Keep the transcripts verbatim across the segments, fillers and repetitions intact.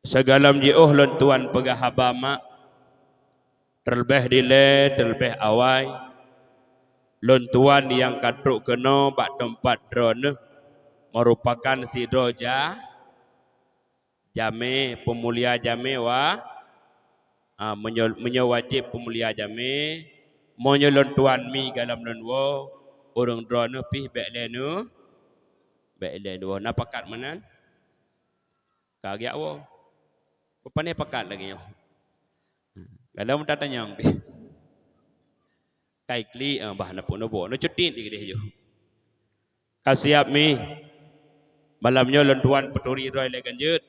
Sigohlom jiôh lôn tuan peugah haba mak, teuleubeh dilée, teuleubeh awai, lôn tuan nyang ka trok keunoe bak teumpat droeneuh meurupakan sidroe ja-, jamé, peumulia jamé wa-, a, meunyoe, meunyoe wajéb peumulia jamé, meunyoe lôn tuan mi gohlom lôn woe, ureuëng droeneuh pih bék lé neu-, bék lé neuwoe. Na pakat meunan? Ka geujak woe. Peue pané pakat lagée nyoe? Gohlom tatanyong pih. Kai klik, ah, bah, neupok-neupok. Neucutit di keudeh ju. Ka siab mi. Malam nyoe lôn tuan peuturi droe lé ganjeuet.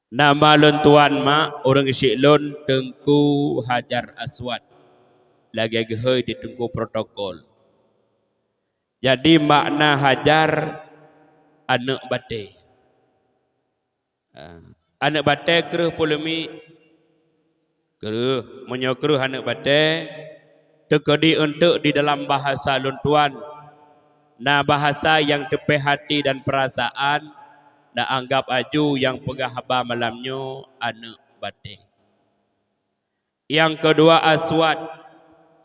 Nama lôn tuan mak, ureuëng syik lôn Teungku Hajar Aswad. Lagée geuhôi di teungku protokol. Jadi makna Hajar, aneuëk batée. Ah, aneuëk batée kreueh polemik. Kreueh, meunyoe kreueh aneuëk batée, teukeudi eunteuk di dalam bahasa lôn tuan, na bahasa nyang teupéh hati dan peurasaan, na anggab aju nyang peugah haba malam nyoe aneuëk batée. Nyang keudua aswad,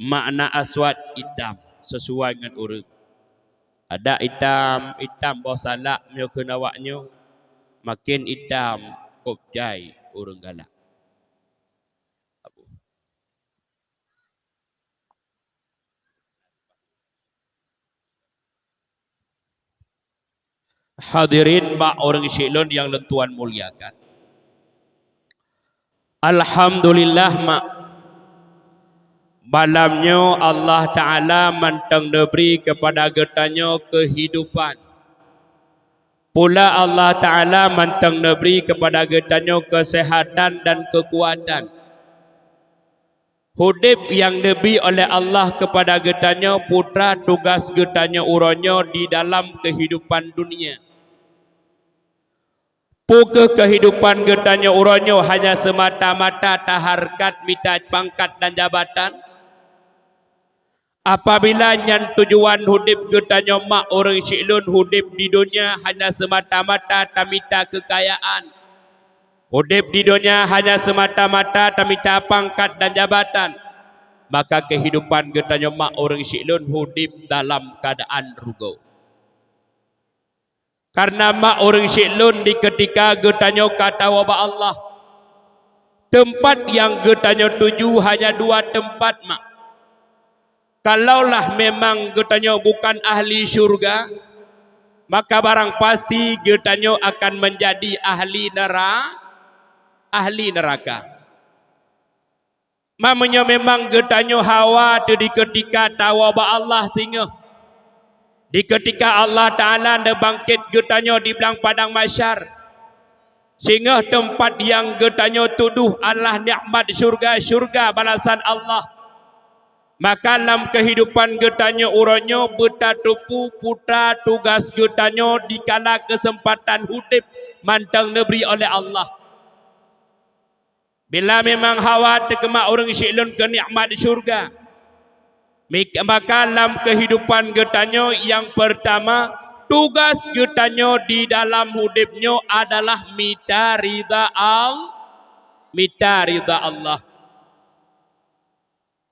makna aswad itam, sisuai ngon ureuëng. Adak itam, itam boh salak meunyoe kheun awaknyoe, maken itam kop jai ureuëng galak. Hadirin bak ureuëng syik lôn nyang lôn tuan muliakan. Alhamdulillah mak. Malam nyoe Allah Ta'ala mantong neubri keupada geutanyoe keuhidupan. Pula Allah Ta'ala mantong neubri keupada geutanyoe keuseuhatan dan keukuatan. Udeb nyang neubi oleh Allah keupada geutanyoe putra tugaih geutanyoe uroe nyoe di dalam keuhidupan dunia. Peu kheueh keuhidupan geutanyoe uroe nyoe hanya seumata-mata tahareukat mita pangkat dan jabatan? Apabila nyan tujuan udeb geutanyoe mak ureuëng syik lôn udeb di donya hanya seumata-mata tamita keukayaan, udeb di donya hanya seumata-mata tamita pangkat dan jabatan, maka keuhidupan geutanyoe mak ureuëng syik lôn udeb dalam keuadaan rugoe. Kareuna mak ureuëng syik lôn di keutika geutanyoe ka tawoe bak Allah, teumpat nyang geutanyoe tuju hanya dua teumpat mak. Kalaulah memang geutanyoe bukan ahli syurga, maka barang pasti geutanyoe akan meunjadi ahli neura-, ahli neuraka. Ma meunyoe memang geutanyoe hawa teu di keutika tawoe bak Allah singoh, di keutika Allah Ta'ala neubangket geutanyoe di blang padang mahsyar, singoh teumpat nyang geutanyoe tudoh adalah nikmat syurga, syurga balasan Allah, maka lam keuhidupan geutanyoe uroe nyoe beutateupeue putra tugaih geutanyoe dikala keuseumpatan udeb mantong neubri oleh Allah. Bila memang hawa teukeumak ureuëng syik lôn keu nikmat syurga, mik-, maka lam keuhidupan geutanyoe nyang peurtama, tugaih geutanyoe di dalam udeb nyoe adalah mita ridha Al-, mita ridha Allah.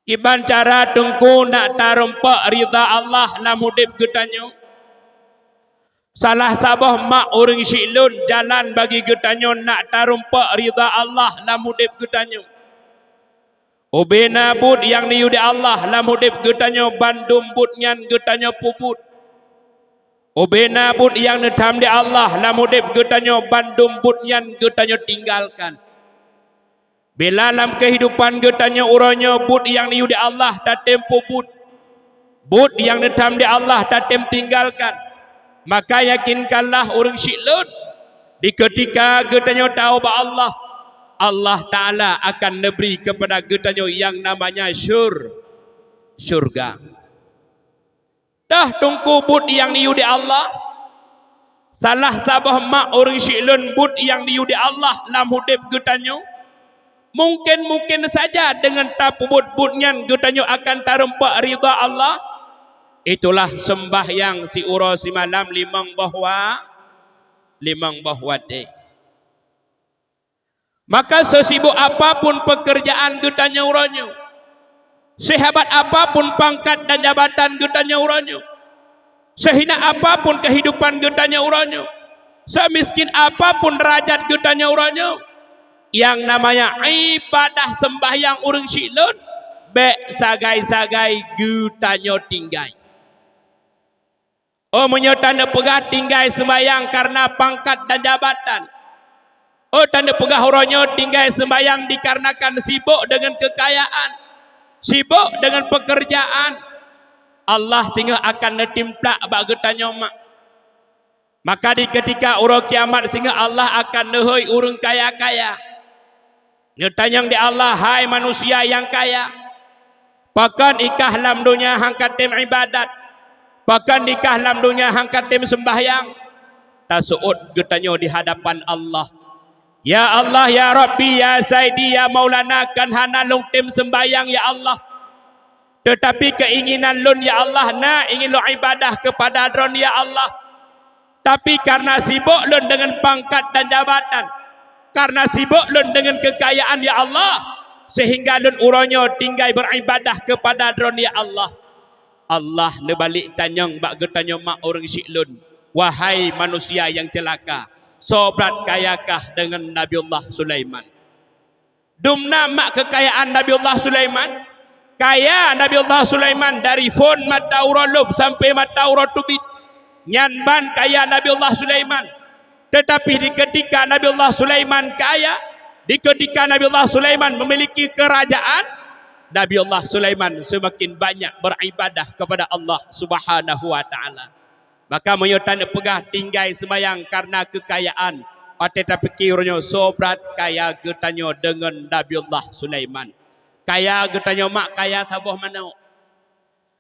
Kiban cara teungku nak tarumpok ridha Allah lam udeb geutanyoe? Salah saboh mak ureuëng syik lôn jalan bagi geutanyoe nak tarumpok ridha Allah lam udeb geutanyoe. Ubena buet nyang neuyue di Allah lam udeb geutanyoe bandum buet nyan geutanyoe peubuet. Ubena buet nyang neutham di Allah lam udeb geutanyoe bandum buet nyan geutanyoe tinggalkan. Bila lam keuhidupan geutanyoe uroe nyoe buet nyang neuyue di Allah tatem peubuet, buet nyang neutham di Allah tatem tinggalkan, maka yakinkanlah ureuëng syik lôn, di keutika geutanyoe tawoe bak Allah, Allah Ta'ala akan neubri keupada geutanyoe nyang namanya syur-, syurga. Tah teungku buet nyang neuyue di Allah, salah saboh mak ureuëng syik lôn buet nyang neuyue di Allah lam udeb geutanyoe. Mungken-mungken saja deungon tapeubuet buet nyan geutanyoe akan tarumpok ridha Allah. Itulah seumbahyang siuroe simalam limong boh wa-, limong boh watée. Maka sesibuk apapun pekerjaan geutanyoe uroe nyoe, sehebat apapun pangkat dan jabatan geutanyoe uroe nyoe, sehina apapun kehidupan geutanyoe uroe nyoe, semiskin apapun derajat geutanyoe uroe nyoe, nyang namanya ibadah sembahyang ureuëng syiek lôn, bék sagai-sagai geutanyoe tinggai. Oh, meunyoe taneupeugah tinggai seumayang kareuna pangkat dan jabatan. Oh, taneupeugah uroe nyoe tinggai seumayang dikarenakan sibok deungon keukayaan, sibok deungon peukeurjaan. Allah singoh akan neutimplak bak geutanyoe mak. Maka di keutika uroe kiamat singoh Allah akan neuhôi ureuëng kaya-kaya. Neutanyong di Allah, "Hai manusia nyang kaya, pakon ikah lam donya han katem ibadat? Pakon ikah lam donya han katem seumbahyang?" Taseuôt geutanyoe di hadapan Allah, "Ya Allah, ya Rabbi, ya Saidi, ya Maulana, kan hana lôn tem seumbahyang, ya Allah. Teutapi keuinginan lôn, ya Allah, na ingin lôn ibadah keupada Droeneuh, ya Allah. Tapi kareuna sibok lôn deungon pangkat dan jabatan, kareuna sibok lôn deungon keukayaan, ya Allah, seuhingga lôn uroe nyoe tinggai beuribadah keupada Droeneuh, ya Allah." Allah neubalek tanyong bak geutanyoe mak ureuëng syiek lôn, "Wahai manusia nyang ceulaka, soe brat kayakah deungon Nabiullah Sulaiman?" Dumna mak keukayaan Nabiullah Sulaiman. Kaya Nabiullah Sulaiman dari phon mata uroe lôb sampai mata uroe teubiet. Nyan ban kaya Nabiullah Sulaiman. Teutapi di keutika Nabiullah Sulaiman kaya, di keutika Nabiullah Sulaiman meumiliki keurajeuen, Nabiullah Sulaiman seumaken banyak beuribadah keupada Allah Subhanahu wa Taala. Maka meunyoe taneupeugah tinggai seumayang kareuna keukayaan, watée tapike uroe nyoe soe brat kaya geutanyoe deungon Nabiullah Sulaiman. Kaya geutanyoe mak kaya saboh manok.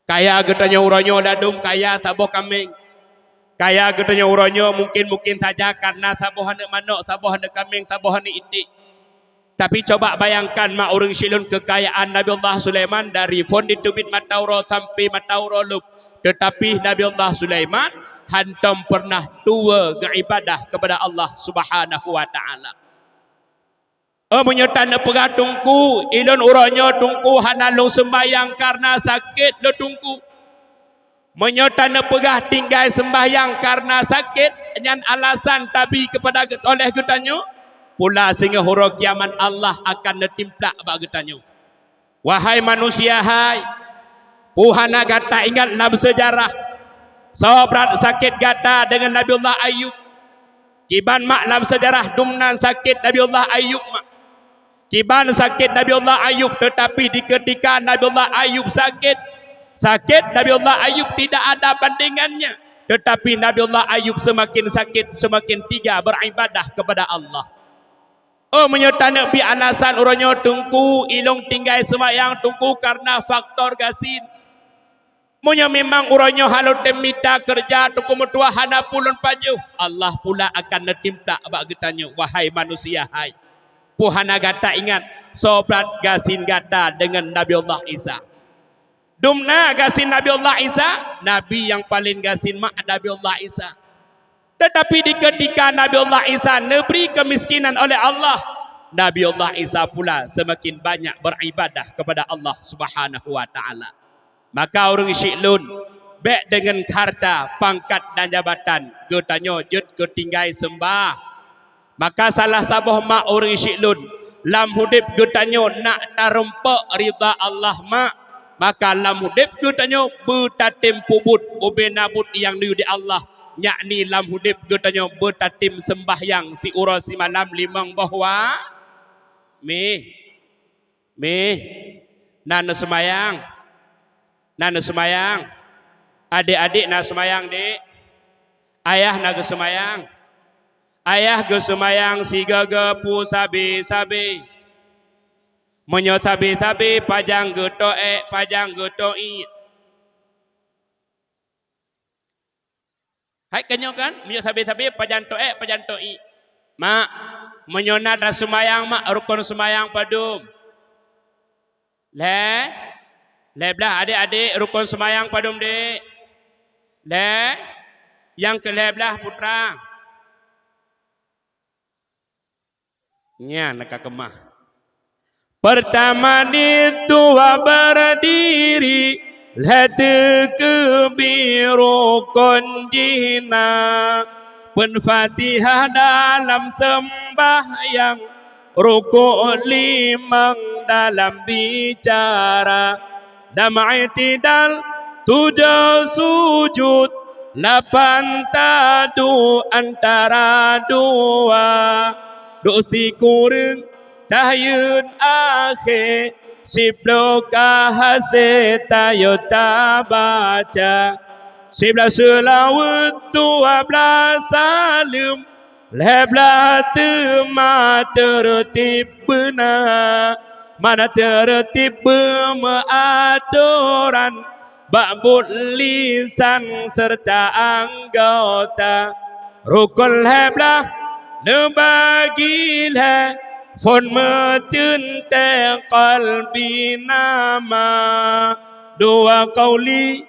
Kaya geutanyoe uroe nyoe ladôm kaya saboh kaméng. Kaya geutanyoe uroe nyoe mungken-mungken saja kareuna saboh aneuëk manok, saboh aneuëk kaméng, saboh aneuëk iték. Tapi coba bayangkan mak ureuëng syiek lôn keukayaan Nabiullah Sulaiman dari phon di teubiet mata uroe sampai mata uroe lôb. Teutapi Nabiullah Sulaiman hantom peureunah tuwoe geuibadah keupada Allah Subhanahu wa Taala. Oh, meunyoe taneupeugah teungku, ilôn uroe nyoe teungku hana lôn seumbahyang kareuna sakét lôn teungku. Meunyoe taneupeugah tinggai seumbahyang kareuna sakét, nyan alasan tabi keupada oleh geutanyoe, pula singoh uroe kiamat Allah akan neutimplak bak geutanyoe. Wahai manusia hai, peue hana gata ingat lam seujarah soe brat sakét gata deungon Nabiullah Ayub? Kiban mak lam seujarah dumnan sakét Nabiullah Ayub mak. Kiban sakét Nabiullah Ayub, teutapi di keutika Nabiullah Ayub sakét, sakét Nabiullah Ayub tidak ada bandingannya. Teutapi Nabiullah Ayub seumaken sakét, seumaken teuga beuribadah keupada Allah. Oh, meunyoe taneubi alasan uroe nyoe teungku, ilôn tinggai seumayang teungku kareuna faktor gasien. Meunyoe mimang uroe nyoe hana lôn tem mita keureuja teungku meutuwah hana peue lôn pajoh, Allah pula akan neutimplak bak geutanyoe, wahai manusia hai. Peue hana gata ingat soe brat gasien gata deungon Nabiullah Isa? Dumna gasien Nabiullah Isa, nabi nyang paleng gasien mak Nabiullah Isa. Teutapi di keutika Nabiullah Isa neubri keumiskinan oleh Allah, Nabiullah Isa pula seumaken banyak beuribadah keupada Allah Subhanahu wa Taala. Maka ureuëng syiek lôn, bék deungon hareuta, pangkat dan jabatan geutanyoe jeuet keu tinggai seumbah. Maka salah saboh mak ureuëng syiek lôn, lam udeb geutanyoe nak tarumpok ridha Allah mak. Maka lam udeb geutanyoe beutatem peubuet ubena buet nyang neuyue di Allah, yakni lam udeb geutanyoe beutatem seumbahyang siuroe simalam limong boh wa-, mih. Mih, na neuseumayang? Na neuseumayang? Adék-adék na seumayang, dék? Ayah na geuseumayang? Ayah geuseumayang sigoe-goe peue sabe-sabe. Meunyoe sabe-sabe, pajan geutoék, pajan geutoiek? Hai keunyoe kan, meunyoe sabe-sabe pajan toék, pajan toiek. Mak, meunyoe na taseumayang mak, rukon seumayang padum? Lhée? Lhée blaih adék-adék, rukon seumayang padum dék? Lhée? Nyang keu lhée blaih putra? Nyan ka keumah. Pertama di tuha berdiri, lheueh teukeubi rukon jih na. Peufatihah dalam sembahyang, rukuk limong dalam bicara. Dam i'tidal, tujoh sujud, lapan taduek antara dua. Duek sikureueng tahiyeuet akhé, siploh ka hasé tayue tabaca. Siblaih seulaweuet, dua blaih saleuem, lhée blaih teuma teureutib beuna, mana teureutib beumeuatoran bak buet lisan seureuta anggota. Rukon lhée blaih neubagi lhée, phon meuteuntée qalbi nama, dua qauli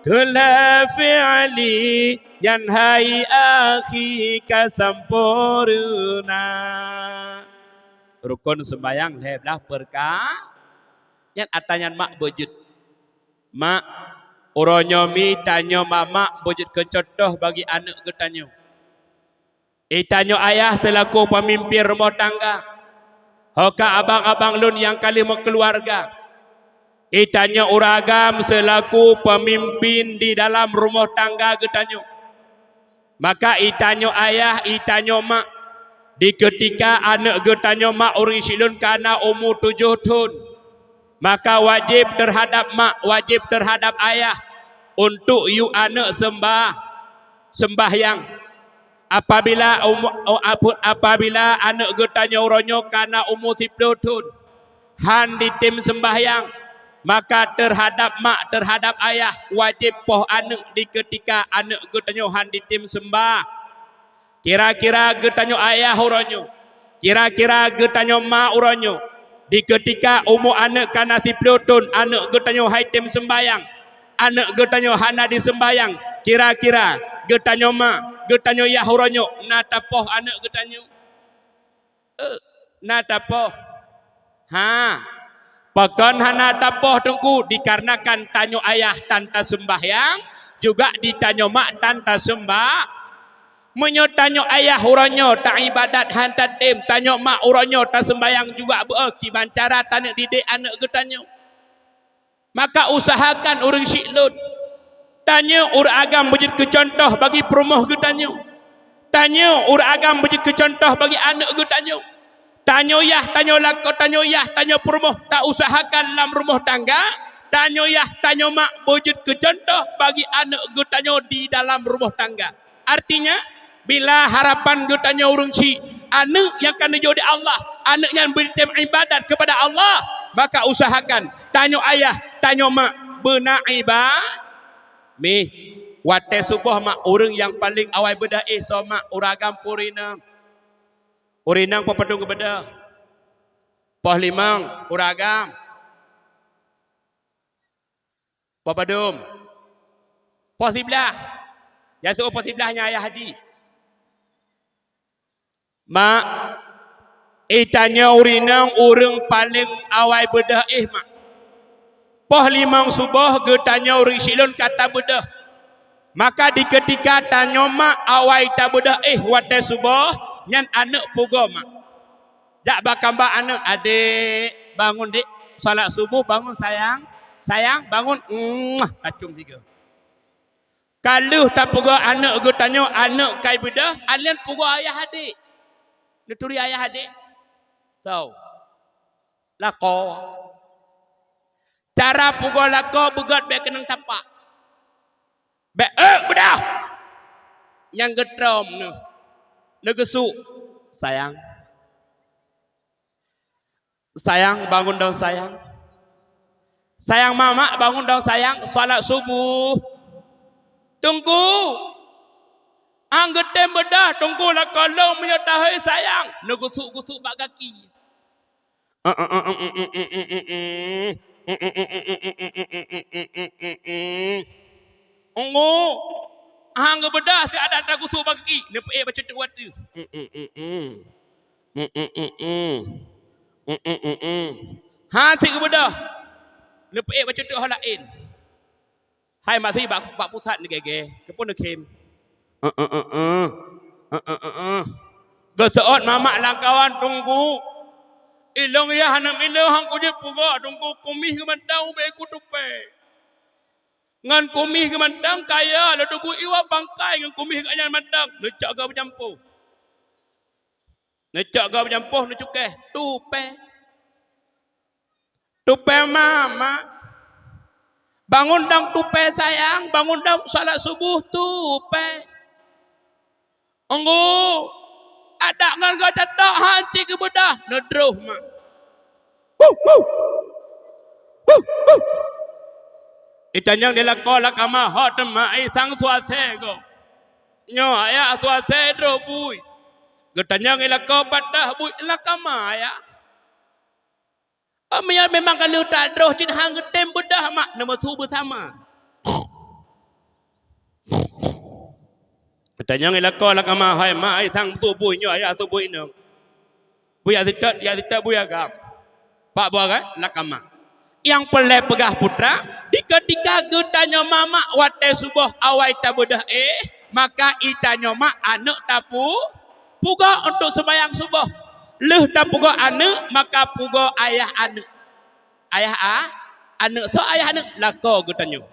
keu lhée fi'li, nyan hai akhi ka sampoereuna. Rukon seumbahyang lhée blaih peurka-, nyan atra nyan mak beujeuet. Mak, uroe nyoe mi tanyoe mak-mak beujeuet keu cuntoh bagi aneuëk geutanyoe. Itanyoe ayah seulaku peumimpin rumoh tangga, ho ka abang-abang lôn nyang ka lheueh meukeuluwarga. Itanyoe ureuëng agam seulaku peumimpin di dalam rumoh tangga geutanyoe. Maka itanyoe ayah, itanyoe mak, di keutika aneuëk geutanyoe mak ureuëng syiek lôn ka na umu tujoh thon, maka wajéb teuhadab mak, wajéb teuhadab ayah untuk yue aneuëk seumbah, seumbahyang. Apabila umu-, apabila aneuëk geutanyoe uroe nyoe ka na umu siploh thon, hán jitem seumbahyang, maka teuhadab mak, teuhadab ayah, wajéb poh aneuëk di keutika aneuëk geutanyoe hán jitem seumbah. Kira-kira geutanyoe ayah uroe nyoe, kira-kira geutanyoe mak uroe nyoe, di keutika umu aneuëk ka na siploh thon, aneuëk geutanyoe han jitem seumbahyang, aneuëk geutanyoe hana jiseumbahyang, kira-kira geutanyoe mak, geutanyoe yah uroe nyoe na tapoh aneuëk geutanyoe? Eh, na tapoh? Ha. Pakon hana tapoh, Teungku? Dikarenakan tanyoe ayah tan taseumbahyang, juga di tanyoe mak tan taseumba-, meunyoe tanyoe ayah uroe nyoe taibadat han tatem, tanyoe mak uroe nyoe taseumbahyang juga beu, kiban cara taneuk didik aneuëk geutanyoe. Maka usahakan ureuëng syiek lôn, tanyoe ureuëng agam beujeuet keu cuntoh bagi peurumoh geutanyoe. Tanyoe ureuëng agam beujeuet keu cuntoh bagi aneuëk geutanyoe. Tanyoe yah, tanyoe lakoe, tanyoe yah, tanyoe peurumoh, tausahakan lam rumoh tangga, tanyoe yah, tanyoe mak beujeuet keu cuntoh bagi aneuëk geutanyoe di dalam rumoh tangga. Artinya, bila harapan geutanyoe ureuëng syiek, aneuëk nyang ka neujok di Allah, aneuëk nyan beutem ibadat keupada Allah, maka usahakan tanyoe ayah, tanyoe mak beuna iba-, mih, watée suboh mak ureuëng nyang paleng awai beudôh éh soe mak, ureuëng agam peue ureuëng inong? Ureuëng inong peue padum geubeudôh? Poh limong, ureuëng agam. Poh padum? Poh siblaih. Nyang seuôt poh siblaih nyan ayah haji. Mak, itanyoe ureuëng inong ureuëng paleng awai beudôh éh, mak. Poh limong suboh geutanyoe ureuëng syiek lôn ka tabeudôh. Maka di keutika tanyoe mak awai tabeudôh éh watée suboh, nyan aneuëk pugoe mak. Jak bak kamba aneuëk, "Adék, bangun, Dék. Salat suboh, bangun, sayang. Sayang, bangun." Muah, tacôm sigoe. Ka lheueh tapugoe aneuëk geutanyoe, aneuëk kai beudôh, alèh pugoe ayah adék. Neuturi ayah adék? Soe? Lakoe. Cara pugoe lakoe beugét bék keunong tapak. Bék, "Eh, beudôh!" Nyang geutrom neuh. Neugeusuk. "Sayang. Sayang, bangun dong, sayang. Sayang, mamak, bangun dong, sayang. Salat suboh." "Teungku, han geutem beudôh, Teungku, lakoe lôn meunyoe tahôi, sayang." Neugeusuk-geusuk bak gaki. "Teungku, han geubeudôh, siat adak tageusuk bak gaki." Neupeuék bacut teuk watèe. Mm, mm, mm, mm. Mm, mm, mm, mm. Ha, sit geubeudôh. Neupeuék bacut teuk ho laén. Hai, masih bak, bak pusat neugègè. Keupeue neukhém? Eh, eh, eh, eh. Eh, eh, eh, eh. Geuseuôt mamak lam kawan, Teungku. Ilôn yah aneuk miléu han kujeuet peugah, Teungku, kumieh geuh mantong ubé ku tupèe. Ngon kumieh geuh mantong kaya, lôn teugui iwa bangkai ngon kumieh geuh nyan mantong. Neucok geuh beujampôh. Neucok geuh beujampôh, neucukéh. Tupèe. Tupèe mamak. Bangun dong tupèe sayang, bangun dong salat suboh tupèe. Teungku, adak ngon geuh catok han sit geubeudôh, neudroh mak. Hu, hu. Hu, hu. Itanyong di lakoe lam kama ho teuma isang suasé gob. Nyoe ayah suasé droe bui. Geutanyong di lakoe pat deuh bui lam kama ayah. Meunyoe memang ka lheueh tadroh cit han geutem beudôh mak, neumeusu beusama. Geutanyong di lakoe lam kama, hai mak, ai sang su bui nyoe, ayah su bui inong. Bui jak seutôt, jak seutôt bui agam. Bak buah rot lam kama. Nyang peureulèe peugah putra, dikeutika geutanyoe mamak watèe suboh awai tabeudôh éh, maka itanyoe mak aneuk tapu-, pugoe untuk seumayang suboh. Lheueh tapugoe aneuk, maka pugoe ayah aneuk. Ayah a-, aneuk, soe ayah aneuk? Lakoe geutanyoe.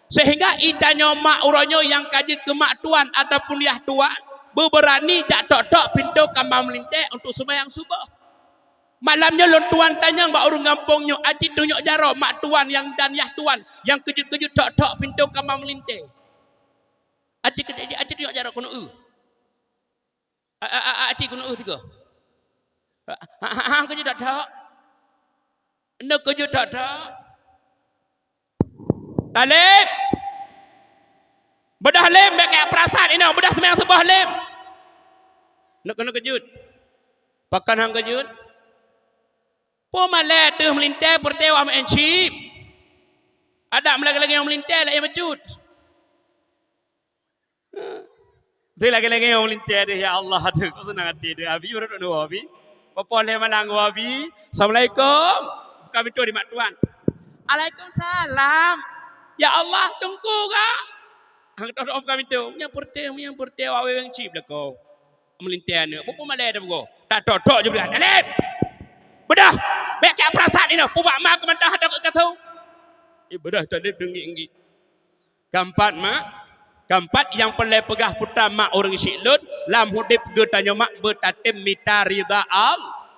Seuhingga itanyoe mak uroe nyoe nyang ka jeuet keu mak tuan ataupun yah tuan, beubeurani jak tok-tok pintoe kama meulintèe untuk seumayang suboh. Malam nyoe lôn tuan tanyong bak ureueng gampông nyoe, aci tunyok jaroe mak tuan nyang dan yah tuan nyang keujeuet-keujeuet tok-tok pintoe kama meulintèe. Aci keu-, aci tunyok jaroe keuneuk eu. A, a, a, a, aci keuneuk eu sigoe. Ha, ha, ha, keujeuet tok-tok. Neukeujeuet tok-tok. Taleb. Beudôh lem, bèk keu peurasaan inoe, beudôh seumayang suboh lem. Neuk-, neukeujeuet. Pakon han keujeuet? Peue malèe teuh meulintèe peureuteuwa meu'en cit. Adak meulagèe-lagèe nyang meulintèe lagèe bacut. Teuh lagèe-lagèe nyang meulintèe deh, ya Allah, aduh, kok seunang até deh, Abi, baru teunoe, Abi. Peue lé malang, Abi. Assalamualaikum. Buka pintoe di mak tuan. Alaikumsalam. Ya Allah, teungku ka? Hang toh-toh buka pintoe. Nyang peureuteuh, nyang peureuteuh, awai weng cit beuleukô. Meulintèe aneuk, peue malèe dah bugoe. Tatok-tok jih beuleukô. Taleb! Beudôh! Bèk keu peurasaan inoe, peubak ma keu mantah atau keu kasô. Eh, beudôh Taleb deungiek-ngiek. Keumpat, mak. Keumpat nyang peureulèe peugah putra mak ureueng syik lôn, lam udép geutanyoe mak beutatem mita ridha Allah.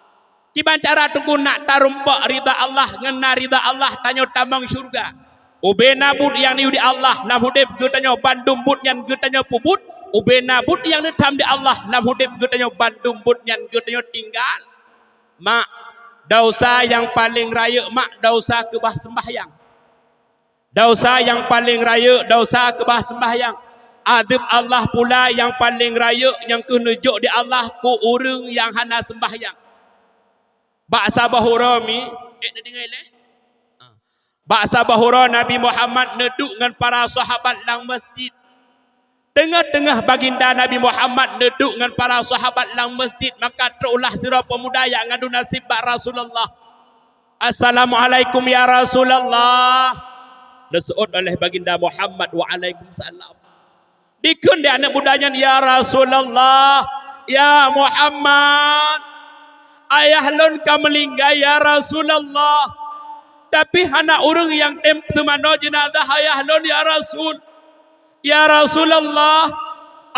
Kiban cara teungku nak tarumpok ridha Allah ngon na ridha Allah tanyoe tamong syeuruga. Ubé na buet nyang neuyue di Allah lam udép geutanyoe bandum buet nyan geutanyoe peubuet, ubé na buet nyang neutham di Allah lam udép geutanyoe bandum buet nyan geutanyoe tinggai. Mak, desya nyang paleng rayeuk mak desya keubah seumbahyang. Desya nyang paleng rayeuk, desya keubah seumbahyang. Azeub Allah pula nyang paleng rayeuk nyang keuh neujok di Allah keu ureueng nyang hana seumbahyang. Bak saboh uroe mi, eh, neudeungoe lé? Bak saboh uroe Nabi Muhammad neuduek ngon para sahabat lam masjid. Teungoh-teungoh baginda Nabi Muhammad neuduek ngon para sahabat lam masjid, maka trôk ulah sidroe peumuda nyang adu naseb bak Rasulullah. "Assalamualaikum ya Rasulullah." Neuseuôt oleh baginda Muhammad, "Waalaikumsalam." Dikheun lé aneuk muda nyan, "Ya Rasulullah, ya Muhammad, ayah lôn ka meulinggai ya Rasulullah. Tapi hana ureueng nyang tem seumanoe jeunazah ayah lôn ya Rasul." "Ya Rasulullah,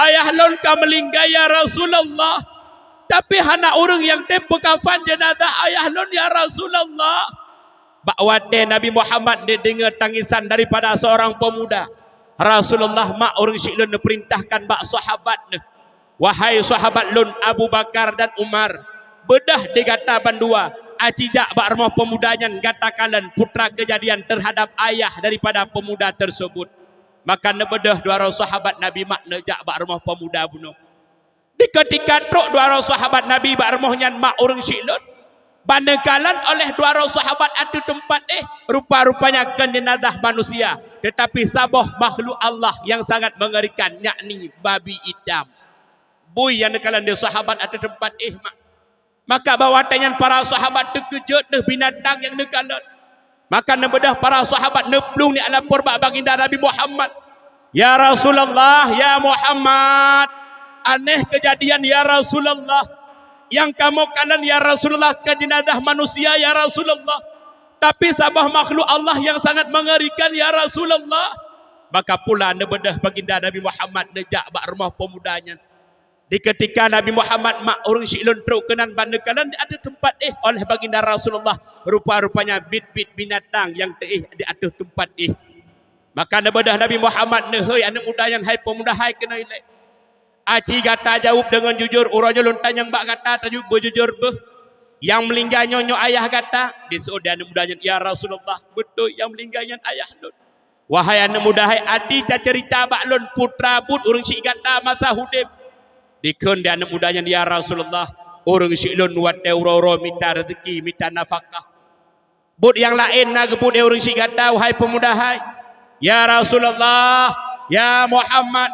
ayah lôn ka meulinggai ya Rasulullah, tapi hana ureueng nyang tem peukafan jeunazah ayah lôn ya Rasulullah." Bak watèe Nabi Muhammad neudeungoe tangisan daripada seorang pemuda, Rasulullah mak ureueng syik lôn neupeurintahkan bak sahabat neuh, "Wahai sahabat lôn Abu Bakar dan Umar, beudôh di gata bandua, aci jak bak rumoh pemuda nyan gata kalon putra keujadian teuhadap ayah daripada pemuda teuseubut." Maka neubeudôh dua droe sahabat Nabi mak neujak bak rumoh pemuda bunoe. Dikeutika trôk dua droe sahabat Nabi bak rumoh nyan mak ureueng syik lôn, ban neukalon oleh dua droe sahabat ateueh teumpat éh, rupa-rupanya kon jeunazah manusia, teutapi saboh makhluk Allah nyang sangat meungerikan, yakni babi itam. Bui nyang neukalon lé sahabat ateueh teumpat éh mak. Maka bak watée nyan para sahabat teukeujot deuh binatang nyang neukalon. Maka neubeudôh para sahabat neuplueng neulapor bak baginda Nabi Muhammad, "Ya Rasulullah, ya Muhammad, aneh keujadian ya Rasulullah. Nyang kamoe kalon ya Rasulullah kon jeunazah manusia ya Rasulullah. Tapi saboh makhluk Allah nyang sangat mengerikan ya Rasulullah." Maka pula neubeudôh baginda Nabi Muhammad neujak bak rumoh peumuda nyan. Di keutika Nabi Muhammad mak ureuëng syiek lôn trok keunan ban neukalon di ateueh teumpat éh oleh baginda Rasulullah, rupa-rupanya biet-biet binatang nyang teuéh di ateueh teumpat éh. Maka neubeudôh Nabi Muhammad neuhôi aneuëk muda nyan, "Hai peumuda, hai keunoe ilée. Aci gata jaweueb deungon jujur, uroe nyoe lôn tanyong bak gata, tajaweueb beujujur beuh. Nyang meuninggai nyoe, nyoe ayah gata?" Diseuôt di aneuëk muda nyan, "Ya Rasulullah, beutôi nyang meuninggai nyan ayah lôn." "Wahai aneuëk muda, hai aci taceurita bak lôn, peue teuma buet ureuëng syiek gata masa udeb?" Dikheun di aneuëk muda nyan, "Ya Rasulullah, ureuëng syiek lôn watée uroe-uroe mita reuzeuki, mita nafakah. Buet nyang laén na geubuet lé ureuëng syiek gata, wahai peumuda hai." "Ya Rasulullah, ya Muhammad,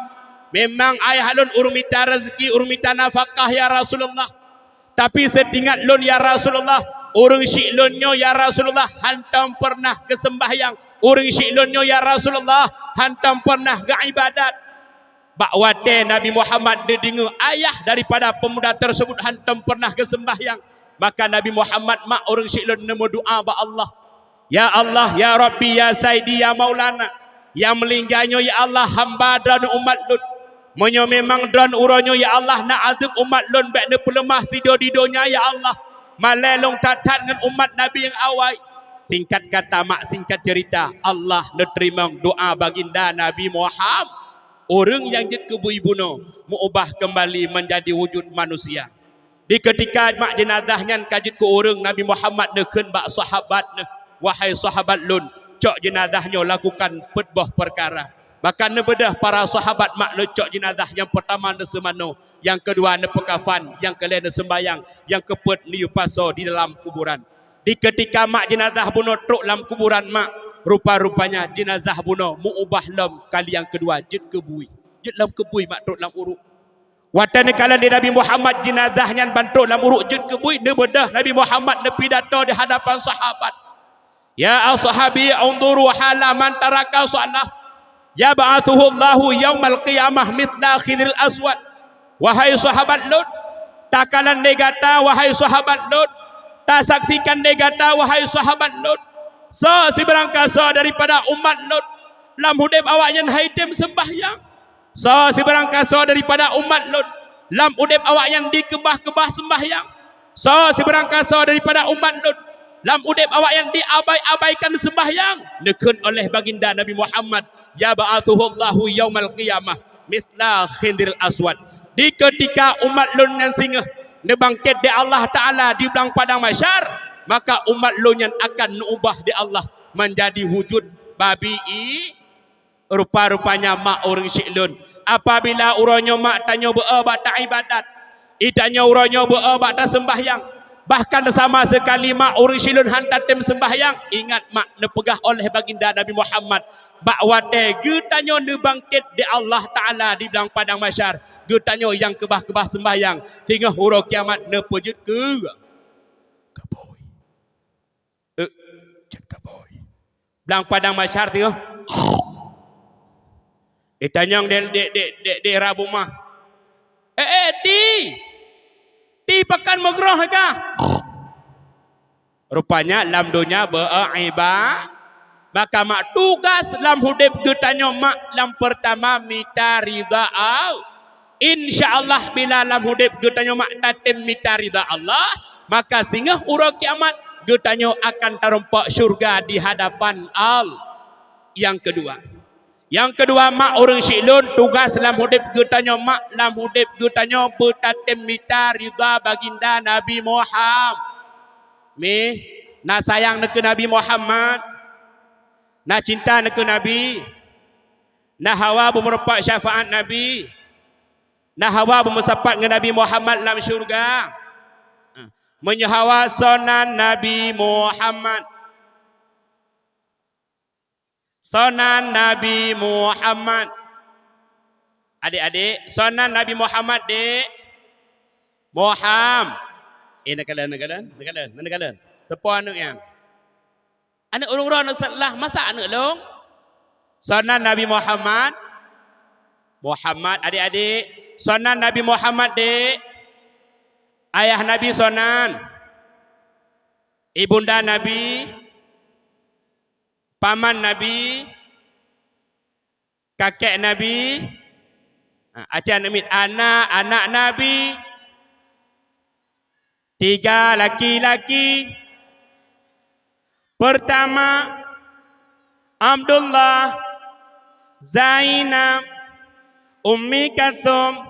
memang ayah lôn ureuëng mita reuzeuki, ureuëng mita nafakah, ya Rasulullah. Tapi seutingat lôn, ya Rasulullah, ureuëng syiek lôn nyoe, ya Rasulullah, hántom peureunah geuseumbahyang. Ureuëng syiek lôn nyoe, ya Rasulullah, hántom peureunah geuibadat." Bak watée Nabi Muhammad neudeungoe ayah daripada peumuda tersebut hántom peureunah geuseumbahyang, maka Nabi Muhammad mak ureuëng syiek lôn neumeudoá bak Allah, "Ya Allah, ya Rabbi, ya Saidi, ya Maulana, nyang meuninggai nyoe, ya Allah, hamba Droeneuh umat lôn. Meunyoe memang Droeneuh uroe nyoe, ya Allah, na azeueb umat lôn, bék neupeuleumah sidroe di donya, ya Allah. Malée lôn that-that ngon umat Nabi nyang awai." Singkat kata mak, singkat ceurita, Allah neuteurimong doá baginda Nabi Muhammad. Ureuëng nyang jeuet keu bui bunoe meu-ubah keumbali meunjadi wujud manusia. Di keutika mak jeunazah nyan ka jeuet keu ureuëng, Nabi Muhammad neukheun bak sahabat neuh, "Wahai sahabat lôn, cok jeunazah nyoe lakukan peuet boh peukara." Maka neubeudôh para sahabat mak neucok jeunazah, nyang peurtama neuseumanoe, nyang keudua neupeukafan, nyang keulhée neuseumbahyang, nyang keupeuet neuyue pasoe di dalam kuburan. Di keutika mak jeunazah bunoe trok lam kuburan mak, rupa-rupanya jeunazah bunoe meu-ubah lom kali nyang keudua jeuet keu bui. Jeuet lom keu bui mak trok lam uruek. Watée neukalon lé Nabi Muhammad jeunazah nyan ban trok lam uruek jeuet keu bui, neubeudôh Nabi Muhammad neupidato di hadapan sahabat, "Ya ashabi, unzuru hala man taraka shalah, yab'atsuhullahu yaumal qiyamah mitsla khidril aswad." Wahai sahabat lôn, takalon lé gata, wahai sahabat lôn, tasaksikan lé gata, wahai sahabat lôn, soe sibarang kasoe daripada umat lôn lam udeb awaknyan han tem seumbahyang. Soe sibarang kasoe daripada umat lôn lam udeb awaknyan dikeubah-keubah seumbahyang. Soe sibarang kasoe daripada umat lôn lam udeb awaknyan diabai-abaikan seumbahyang. Neukheun oleh baginda Nabi Muhammad, "Yab'atsuhullahu yaumal qiyamah mitsla khidril aswad." Di keutika umat lôn nyan singoh neubangket lé Allah Ta'ala di blang padang mahsyar, maka umat lôn nyan akan neuubah lé Allah meunjadi wujud babi i Rupa-rupanya mak ureuëng syiek lôn. Apabila uroe nyoe mak tanyoe beu-o bak taibadat, i tanyoe uroe nyoe beu-o bak taseumbahyang, bahkan sama seukali mak ureuëng syiek lôn han tatem seumbahyang, ingat mak neupeugah oleh baginda Nabi Muhammad, bak watée geutanyoe neubangket lé Allah Ta'ala di blang padang mahsyar, geutanyoe nyang keubah-keubah seumbahyang, teungoh uroe kiamat neupeujeuet keu kabôi. Eh, jeuet kabôi. Blang padang mahsyar teungoh. Itanyong dek, dek, dek, dek, dek rabu mah. "Eh, eh, ti! Ti pakan meugroh ka?" Rupanya lam donya beu-o iba-, maka mak tugas lam udeb geutanyoe mak lam peurtama mita ridha Allah. Insya Allah, bila lam udeb geutanyoe mak tatem mita ridha Allah, maka singoh uroe kiamat geutanyoe akan tarumpok syurga di hadapan Allah. Nyang keudua, nyang keudua, mak ureuëng syiek lôn, tugas lam udeb geutanyoe mak lam udeb geutanyoe beutatem mita ridha baginda Nabi Muhammad. Mih, na sayang neuh keu Nabi Muhammad, na cinta neuh keu Nabi, na hawa beumeurumpok syafaat Nabi, na hawa beumeusapat ngon Nabi Muhammad lam syurga. Meunyoe hawa, soe nan Nabi Muhammad. Soe nan Nabi Muhammad. Adik-adik, soe nan Nabi Muhammad, dek? Muham-, Eh, neukalon, neukalon, neukalon, neukalon. Teupeue aneuk nyan. Aneuk ureueng droeneuh seutlah masa aneuk lôn. Soe nan Nabi Muhammad? Muhammad, adik-adik. Soe nan Nabi Muhammad, dek? Ayah Nabi soe nan? Ibunda Nabi? Paman Nabi? Kakek Nabi? Ha, aci aneuk miet, anak-anak Nabi. Tiga laki-laki. Pertama, Abdullah, Zainab, Ummi Kalsum.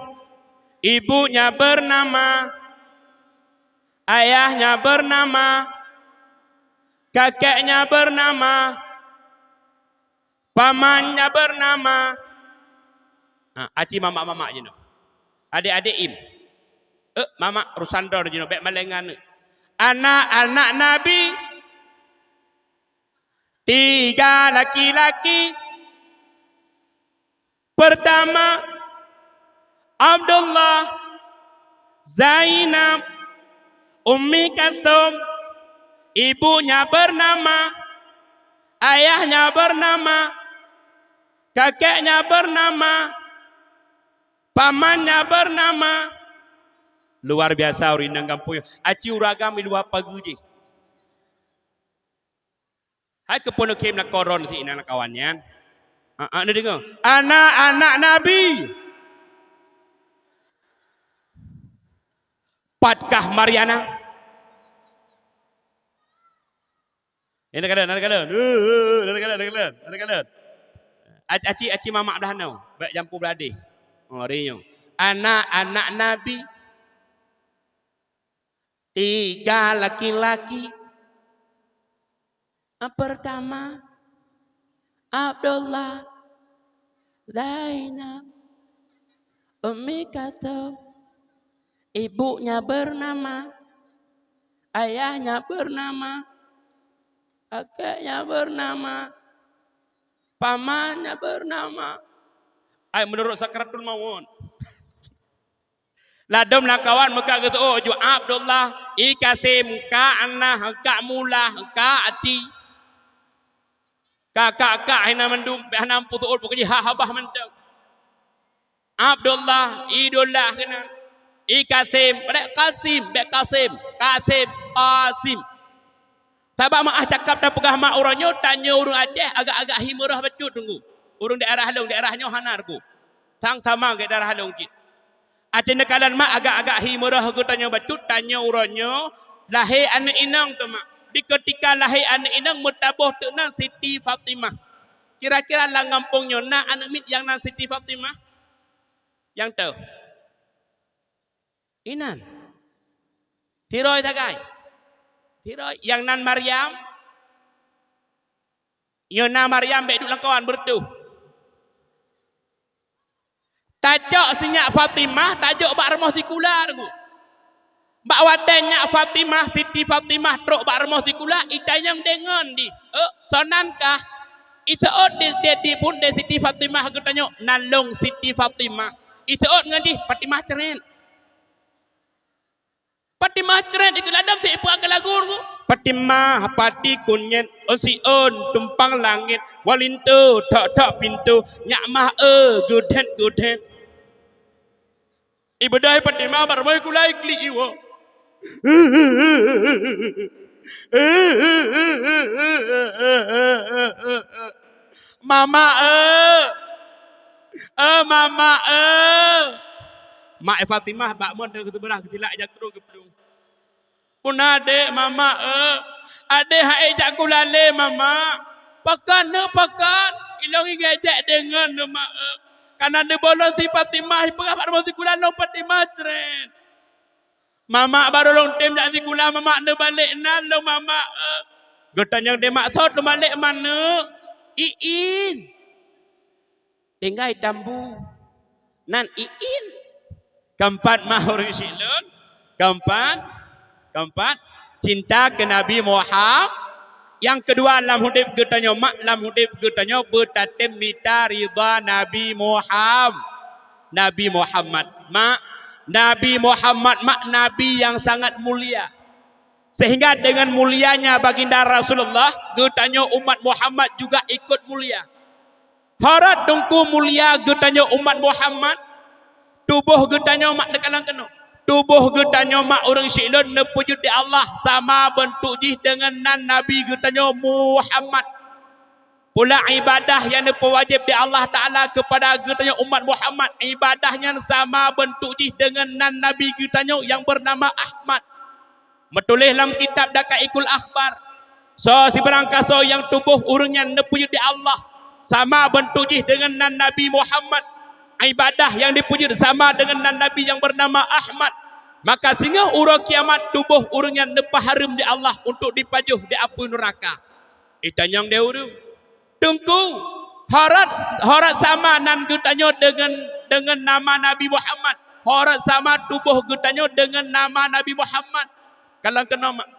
Ibunya bernama, ayahnya bernama, kakeknya bernama, pamannya bernama. Ha, aci mamak-mamak jinoe. Adik-adik im. Eh, mamak Rusandor jinoe, bèk malèe ngon aneuk. Anak-anak Nabi, tiga laki-laki. Pertama, Abdullah, Zainab, Ummi Kalsum, ibunya bernama, ayahnya bernama, kakeknya bernama, pamannya bernama. Luar biasa ureueng inong gampông nyoe. Aci ureueng agam i luwa pageue jih. Hai keupeue neukhém lakoe droeneuh si inong lamkawan nyan? Ha, ha, neudeungoe. Anak-anak Nabi. Patkah Mariana? Eh, neukalon, neukalon. Eh, eh, neukalon, neukalon, neukalon. Ac-, aci, aci mamak blah nyoe. Bèk jampu blah deh. Oh, ri nyoe. Anak-anak Nabi. Tiga laki-laki. Yang pertama, Abdullah, Zainab, Ummi Kalsum. Ibunya bernama, ayahnya bernama, kakeknya bernama, pamannya bernama. Ai, menurut sakratul maut. Ladôm lamkawan meukat geuseuôt ju Abdullah, i Kasim, ka Anah, ka Mulah, ka Ati. Ka, ka, ka, hina mandum, bèk hana peuseuôt, pokok jih ha, habah mantong. Abdullah, Idullah keunan. I Kasim, bèk Kasim, bèk Kasim, Kasim, Kasim. Sabab meu'ah cakap tapeugah mak uroe nyoe, tanyoe ureueng Aceh agak-agak hi meurah bacut teungku. Ureueng daerah lôn, daerah nyoe hana teungku. Sang sama ngon daerah lôn cit. Aci neukalon mak agak-agak hi meurah geutanyoe bacut, tanyoe uroe nyoe lahé aneuk inong teuh mak. Di keutika lahé aneuk inong meutaboh teuk nan Siti Fatimah. Kira-kira lam gampông nyoe na aneuk miet nyang nan Siti Fatimah? Nyang teuh. Inan. Tiroi sagai. Tiroi nyang nan Maryam. Nyoe na Maryam bèk duek lam kawan beureutoh. Tacok si nyak Fatimah, tajok bak rumoh sikula teungku. Bak watèe nyak Fatimah, Siti Fatimah trok bak rumoh sikula, itanyong deungon di, "Eh, soe nan kah?" Iseuôt di, di, di phôn di Siti Fatimah geutanyong, "Nan lôn Siti Fatimah." Iseuôt ngon jih, "Fatimah cret." Fatimah cret ikeu ladôm si ipeugah keu lagu teungku. Fatimah pati kunyét, ôn siôn tumpang langét, walinto thok-thok pintoe, nyak mah eu gudhet-gudhet. Ibeudôh Fatimah bak rumoh sikula iklik iwoe. Mama eu! Eh, mama eu! Mak Fatimah bak mon teungoh seubeurah geusilak jak keu geuplueng. Peuna adék mama eu? Adék han ék jak sikula lé mama. Pakon neuk pakon? Ilôn ingék jak deungon lôn ma eu. Kana deuh bolon si Fatimah ipeugah bak rumoh sikula lôn Fatimah cret. Mama barô lôn tem jak sikula, mama neubalek nan lôn mama eu. Geutanyong di mak sot lôn balek maneuk. Iin. Tinggai tambu. Nan iin. Keumpat mahor isi lôn. Keumpat. Keumpat. Cinta keu Nabi Muhammad. Nyang keudua lam udép geutanyoe, mak lam udép geutanyoe beutatem mita ridha Nabi Muhammad. Nabi Muhammad. Mak, Nabi Muhammad mak nabi nyang sangat mulia. Sehingga dengan mulianya baginda Rasulullah, geutanyoe umat Muhammad juga ikut mulia. Harot teungku mulia geutanyoe umat Muhammad, tuboh geutanyoe mak neukalon keunoe. Tuboh geutanyoe mak ureuëng siklon neupeujeuet di Allah sama beuntuk jih deungon nan Nabi geutanyoe Muhammad. Pula ibadah nyang neupeuwajéb di Allah Taala keupada geutanyoe umat Muhammad, ibadah nyan sama beuntuk jih deungon nan Nabi geutanyoe nyang beunama Ahmad. Meutuléh lam kitab Daqaiqul Akhbar, soe sibarang kasoe nyang tuboh ureuëng nyan neupeujeuet di Allah sama beuntuk jih deungon nan Nabi Muhammad, ibadah nyang dipeujeuet sama deungon nan Nabi nyang beunama Ahmad, maka singoh uroe kiamat tuboh ureuëng nyan neupeuhareuem di Allah untuk dipajoh di apui neuraka. Itanyong deh ureuëng, "Teungku, harot, harot sama nan geutanyoe deungon, deungon nama Nabi Muhammad? Harot sama tuboh geutanyoe deungon nama Nabi Muhammad?" Kalon keunoe mak,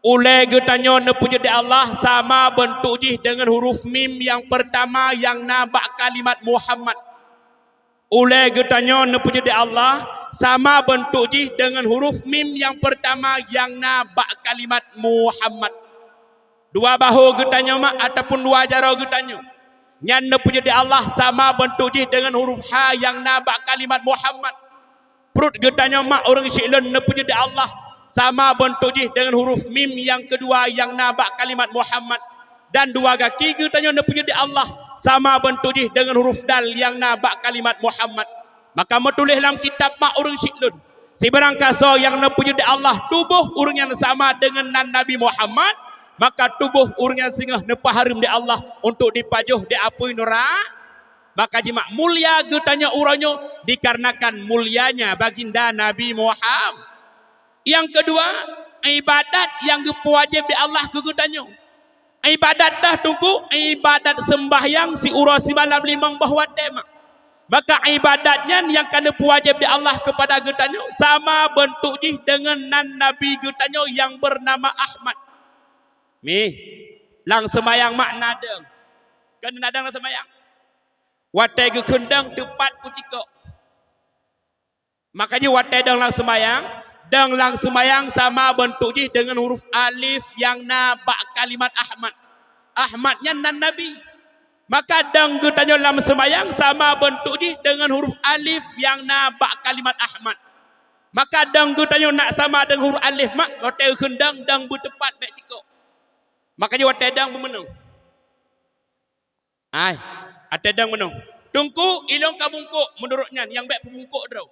ulée geutanyoe neupeujeuet di Allah sama beuntuk jih deungon huruf mim nyang peurtama nyang na bak kalimat Muhammad. Ulée geutanyoe neupeujeuet di Allah sama beuntuk jih deungon huruf mim nyang peurtama nyang na bak kalimat Muhammad. Dua bahu geutanyoe mak ataupun dua jaroe geutanyoe nyan neupeujeuet di Allah sama beuntuk jih deungon huruf ha nyang na bak kalimat Muhammad. Pruet geutanyoe mak ureuëng siklon neupeujeuet di Allah sama beuntuk jih deungon huruf mim nyang keudua nyang na bak kalimat Muhammad. Dan dua gaki geutanyoe neupeujeuet di Allah sama beuntuk jih deungon huruf dal nyang na bak kalimat Muhammad. Maka meutuléh lam kitab mak ureuëng siklon, sibarang kasoe nyang neupeujeuet di Allah tuboh ureuëng nyan sama deungon nan Nabi Muhammad, maka tuboh ureuëng nyan singoh neupeuhareuem di Allah untuk dipajoh di apui neura-, maka jimak mulia geutanyoe uroe nyoe dikarenakan mulianya baginda Nabi Muhammad. Nyang keudua, ibadat nyang geupeuwajéb di Allah keu geutanyoe. Ibadat dah teungku, ibadat seumbahyang siuroe simalam limong boh watée mak. Maka ibadat nyan nyang ka neupeuwajéb di Allah keupada geutanyoe sama beuntuk jih deungon nan Nabi geutanyoe nyang beunama Ahmad. Mih, lam seumayang mak na deung. Kon na deung lam seumayang? Watée geukheun deung teupat peucikok. Maka jih watée deung lam seumayang, deung lam seumayang sama beuntuk jih deungon huruf alif nyang na bak kalimat Ahmad. Ahmad nyan nan Nabi. Maka deung geutanyoe lam seumayang sama beuntuk jih deungon huruf alif nyang na bak kalimat Ahmad. Maka deung geutanyoe nak sama deungon huruf alif mak, watée geukheun deung, deung beuteupat bék cikok. Maka jih watée deung beumeunoe. Ai, watée deung meunoe. Teungku, ilong ka bungkôk meunurot nyan nyang bék peubungkôk droe.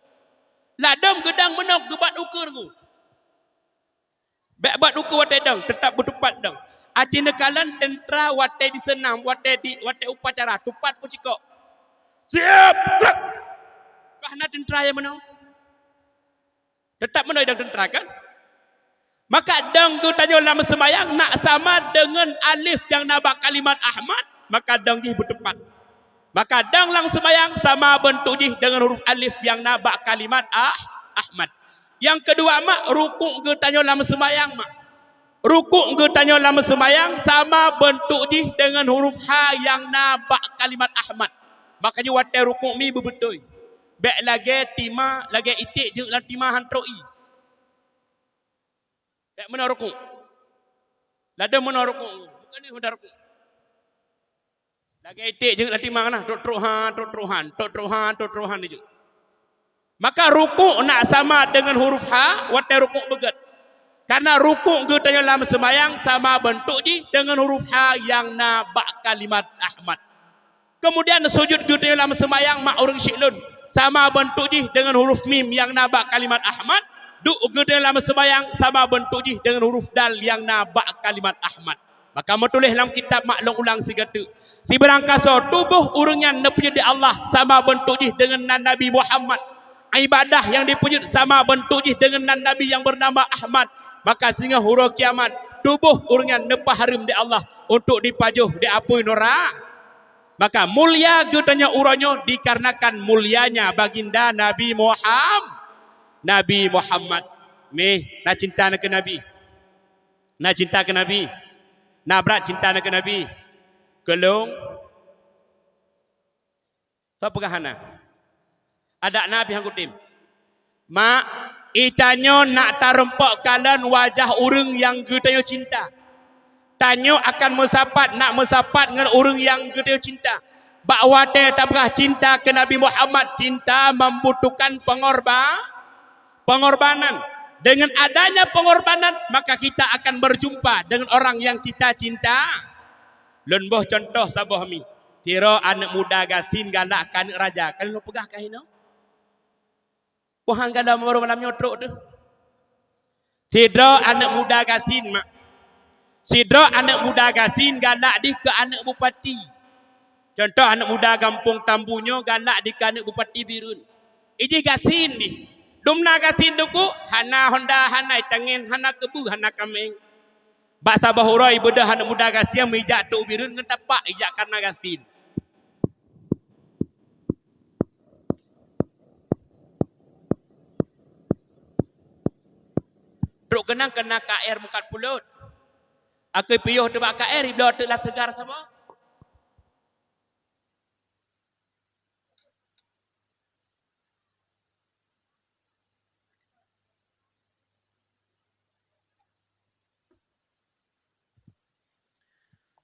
Ladom geudeung meunoe geubat ukeue teungku. Bék bat ukeue watée deung, teutab beuteupat deung. Aci neukalon teuntra watée diseunam, watée di, watée upacara, teupat peucikok. Siap, gerak! Ka hana teuntra nyang meunoe. Teutab meunoe deung teuntra kan? Maka deung geutanyoe lam seumayang nak sama deungon alif nyang na bak kalimat Ahmad, maka deung jih beuteupat. Maka deung lam seumayang sama beuntuk jih deungon huruf alif nyang na bak kalimat Ah-, Ahmad. Nyang keudua mak, rukuk geutanyoe lam seumayang mak. Rukuk geutanyoe lam seumayang sama beuntuk jih deungon huruf ha nyang na bak kalimat Ahmad. Maka jih watée rukuk mi beubeutôi. Bék lagée tima, lagée iték jeuet lam tima han trok ie. Bék meunoe rukuk. Ladom meunoe rukuk. Bukan ni meunoe rukuk. Lagée iték jeuet lam tima na, trok-trok han, trok-trok han, trok-trok han, trok-trok han jeuet. Maka rukuk nak sama deungon huruf ha watée rukuk beugét. Karena rukuk geutanyoe lam seumayang sama beuntuk jih deungon huruf ha nyang na bak kalimat Ahmad. Keumudian sujut geutanyoe lam seumayang mak ureuëng syiek lôn sama beuntuk jih deungon huruf mim nyang na bak kalimat Ahmad, duek geutanyoe lam seumayang sama beuntuk jih deungon huruf dal nyang na bak kalimat Ahmad. Maka meutuléh lam kitab mak lôn ulang sigoe teuk, sibarang kasoe tuboh ureuëng nyan neupeujeuet di Allah sama beuntuk jih deungon nan Nabi Muhammad. Ibadah nyang dipeujeuet sama beuntuk jih deungon nan Nabi nyang beunama Ahmad, maka singoh uroe kiamat tuboh ureuëng nyan neupeuhareuem di Allah untuk dipajoh di apui nura-, maka mulia geutanyoe uroe nyoe dikarenakan mulianya baginda Nabi Muham-, Nabi Muhammad. Mih, na cinta na keu Nabi? Na cinta keu Nabi? Na brat cinta na keu Nabi? Keu lôn? Soe peugah hana? Adak na pih han kutem. Mak, geutanyoe nak tarumpok kalon wajah ureuëng nyang geutanyoe cinta. Tanyoe akan meusapat, nak meusapat ngon ureuëng nyang geutanyoe cinta. Bak watée tapeugah cinta keu Nabi Muhammad, cinta membutuhkan pengorba-, pengorbanan. Dengan adanya pengorbanan, maka kita akan berjumpa dengan orang yang kita cinta. Lôn boh contoh saboh mi. Sidroe aneuëk muda gasien galak keu aneuëk raja. Ka lôn peugah ka hinoe? Poh han galom baru malam nyoe trok teuh. Sidroe aneuëk muda gasien, mak. Sidroe aneuëk muda gasien galak dih keu aneuëk bupati. Contoh aneuëk muda gampông Tambu nyoe galak dih keu aneuëk bupati Bireuen. Ijih gasien dih. Dumna gasien duku, hana honda, hana itangen, hana keubeue, hana kaméng. Bak saboh uroe ibeudôh aneuëk muda gasien meujak trok u Bireuen ngon tapak ijak kareuna gasien. Trok keunong keu na K R meukat pulot. Akai piôh teuh bak K R ibloe teuk lam seugar saboh.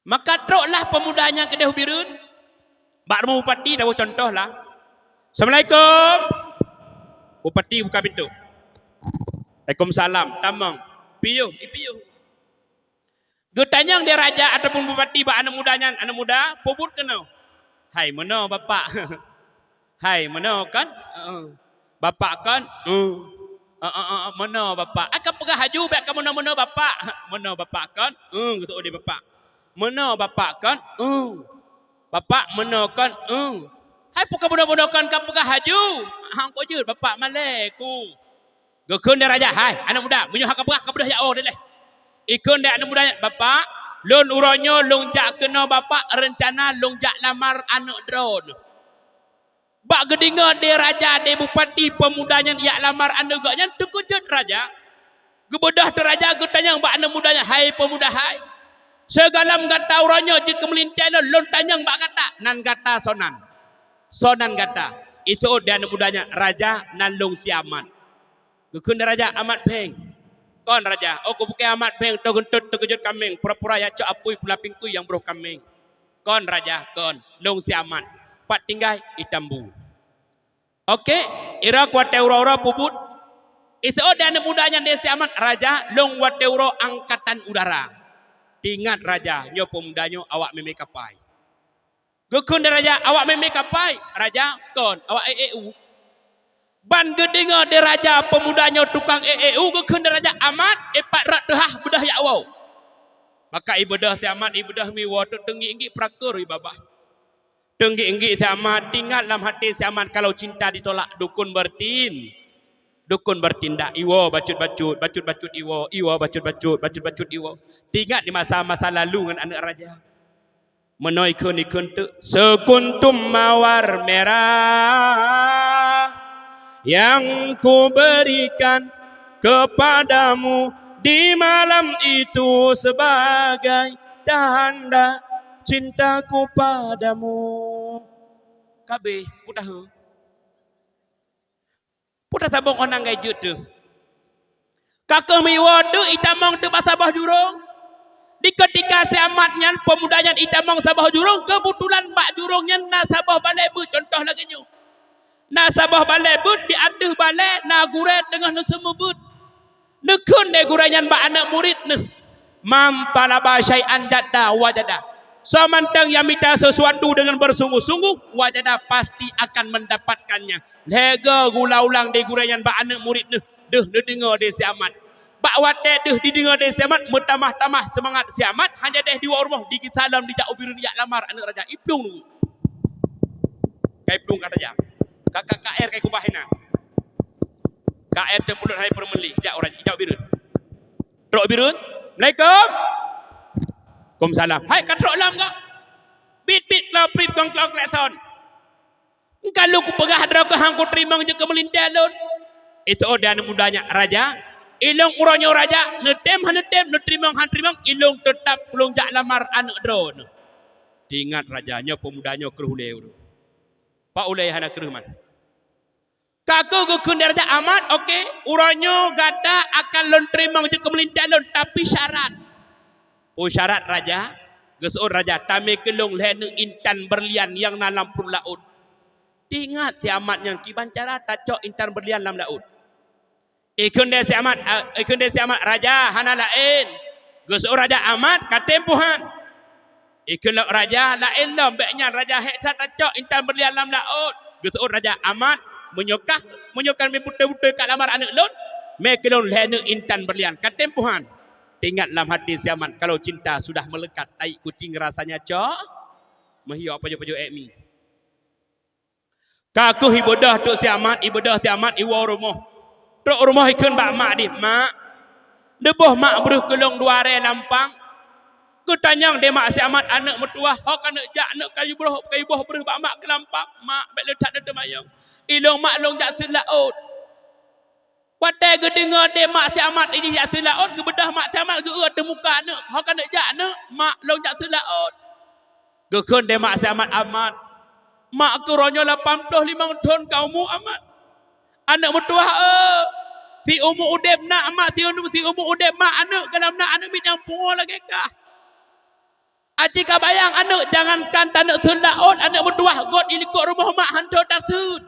Maka troklah pemuda nyan keudeh u Bireuen. Bak rumoh bupati, tawoe contoh lah. "Assalamualaikum." Bupati buka pintoe. "Waalaikumsalam." Tamong. "Piôh, i piôh." Geutanyong lé raja ataupun bupati bak aneuëk muda nyan, "Aneuëk muda, peue buet keunoe?" "Hai meunoe, Bapak." "Hai meunoe kon?" "Heeh." "Bapak kon?" "Heeh." "Heeh, heeh, meunoe, Bapak." "Ai ka peugah laju, bék ka meunoe-meunoe, Bapak." "Meunoe, Bapak kon?" "Heeh," geuseuôt lé bapak. "Meunoe, Bapak kon?" "Heeh." "Bapak meunoe kon?" "Heeh." "Hai peue ka meunoe-meunoe kon, ka peugah laju." "Hang kok jeuet, Bapak, malée ku." Geukheun lé raja, "Hai, aneuëk muda, meunyoe haka peugah, ka beudôh jak woe dilèe." Ikheun lé aneuëk muda nyan, "Bapak, lôn uroe nyoe lôn jak keunoe, Bapak, reuncana lôn jak lamar aneuëk droeneuh." Bak geudeungoe lé raja, lé bupati, pemuda nyan jak lamar aneuëk geuh nyan, teukeujot raja. Geubeudôh teuh raja geutanyong bak aneuëk muda nyan, "Hai pemuda hai, sigohlom gata uroe nyoe jeuet keu meulintèe lôn, lôn tanyong bak gata, nan gata soe nan?" "Soe nan gata?" Iseuôt lé aneuëk muda nyan, "Raja, nan lôn si Amat." Geukheun lé raja, "Amat Pheng." "Kon, Raja." "Oh, keupeue Amat Pheng, teugeuntot teukeujot kaméng, pura-pura jak cok apui pula pingkui nyang broh kaméng." "Kon, Raja, kon. Lôn si Amat. Pat tinggai?" "I Tambu." "Oke, irok watée uroe-uroe peue buet?" Iseuôt lé aneuëk muda nyan lé si Amat, "Raja, lôn watée uroe angkatan udara." Teuingat raja, nyoe pemuda nyoe awak mémé kapai. Geukheun lé raja, "Awak mémé kapai?" "Raja, kon, awak ék-ék u." Ban geudeungoe lé raja pemuda nyoe tukang ék-ék u, geukheun lé raja, "Amat, ipat rot teuhah beudôh jak woe." Maka ibeudôh si Amat, ibeudôh mi woe teuk teunggik-nggik prakeur i babah. Teunggik-nggik si Amat, teuingat lam até si Amat, kalau cinta ditolak dukun bertin-, dukun bertindak, iwoe bacut-bacut, bacut-bacut iwoe, iwoe bacut-bacut, bacut-bacut iwoe. Teuingat di masa-masa lalu ngon aneuëk raja. Meunoe ikheun-ikheun teuk, "Sekuntum mawar merah yang kuberikan kepadamu di malam itu sebagai tanda cintaku padamu." Ka abéh, peue taheu. Peue tasabong 'oh nan gai jeuet teuh. Ka kheueh meuiwoe teuk itamong teuk bak saboh jurông. Di keutika si Amat nyan, peumuda nyan itamong saboh jurông, keubeutulan bak jurông nyan na saboh balée beuet, cuntoh lagée nyoe. Na saboh balée beuet, di ateueh balée na gurée teungoh neuseumeubeuet. Neukheun lé gurée nyan bak aneuëk murit neuh, "Man thalaba syai'an jadda wajada." Soe mantong nyang mita sesuatu deungon beusunggoh-sunggoh, wajada, pasti akan mendapatkannya. Lhée goe geuulang-ulang lé gurée nyan bak aneuëk murit neuh, deuh neudeungoe lé si Amat. Bak watée deuh jideungoe lé si Amat, meutamah-tamah seumangat si Amat, hana deh diwoe u rumoh, digisa lom dijak u Bireuen jak lamar aneuëk raja. Iplueng nunggu. Kai plueng ka tajak. Ka, ka, K R kai kubah inan. K R teupeulot hai peureumeli, jak uroe, jak u Bireuen. Trok u Bireuen. "Assalamualaikum." "Waalaikumsalam." "Hai, ka trok lom kah?" "Bit-bit, klau prip, kong klau klekson. Ka lôn kupeugah droe keuh han kuteurimong jeuet keu meulintée lôn." Iseuôt lé aneuëk muda nyan, "Raja, ilôn uroe nyoe raja, neutem han neutem, neuteurimong han teurimong, ilôn teutab lôn jak lamar aneuëk droeneuh." Teuingat raja, nyoe peumuda nyoe kreueh ulée ureuëng. Pak ulée hana kreueh man. Ka kheueh geukheun lé raja, "Amat, oke, uroe nyoe gata akan lôn teurimong jeuet keu meulintah lôn, tapi syarat." "Peue syarat, raja?" Geuseuôt raja. "Tamè keu lôn lhèe neuk intan beurlian nyang na lam pruet laôt." Teuingat si Amat nyan kiban cara tacok intan beurlian lam laôt. Ikheun lé si Amat, a, ikheun lé si Amat, "Raja, hana laén." Geuseuôt raja, "Amat, ka tem puhan." Ikheun lom raja, "Laén lom, bék nyan raja, hék that tacok intan beurlian lam laôt." Geuseuôt raja, "Amat, meunyoe kah, meunyoe kah meubeutôi-beutôi ka lamar aneuk lôn, mè keu lôn lhèe neuk intan beurlian, ka tem puhan." Teuingat lam hati si Amat, "Kalau cinta sudah melekat, tai kucing rasanya co-," meuhiok pajoh-pajoh ék mi. Ka kheueh ibeudôh teuk si Amat, ibeudôh si Amat, iwoe u rumoh. Trok u rumoh ikheun bak mak jih, "Mak, neuboh mak breuh keu lôn dua rèe lampang." Geutanyong lé mak si Amat, "Aneuk meutuwah, ho ka neuk jak, neuk kayue boh, kayue boh breuh bak mak keu lampang?" "Mak, bék le that neuteumayong. Ilôn mak lôn jak seuet laôt." Watèe geudeungö lé mak si Amat jih jak seuet laôt, geubeudôh mak si Amat geu-eu teumuka aneuk, "Ho ka neuk jak, neuk?" "Mak, lôn jak seuet laôt." Geukheun lé mak si Amat, "Amat, mak keuh uroe nyoe lapan ploh limong thon ka umu Amat. Aneuk meutuwah, eu, siumu udép na Amat, siumu, siumu udép mak aneuk, gohlom na aneuk miet nyang pungo lagèe kah. Aci ka bayang aneuk, jangankan taneuk seuet laôt, aneuk meutuwah göt i likot rumoh mak hana taseuet."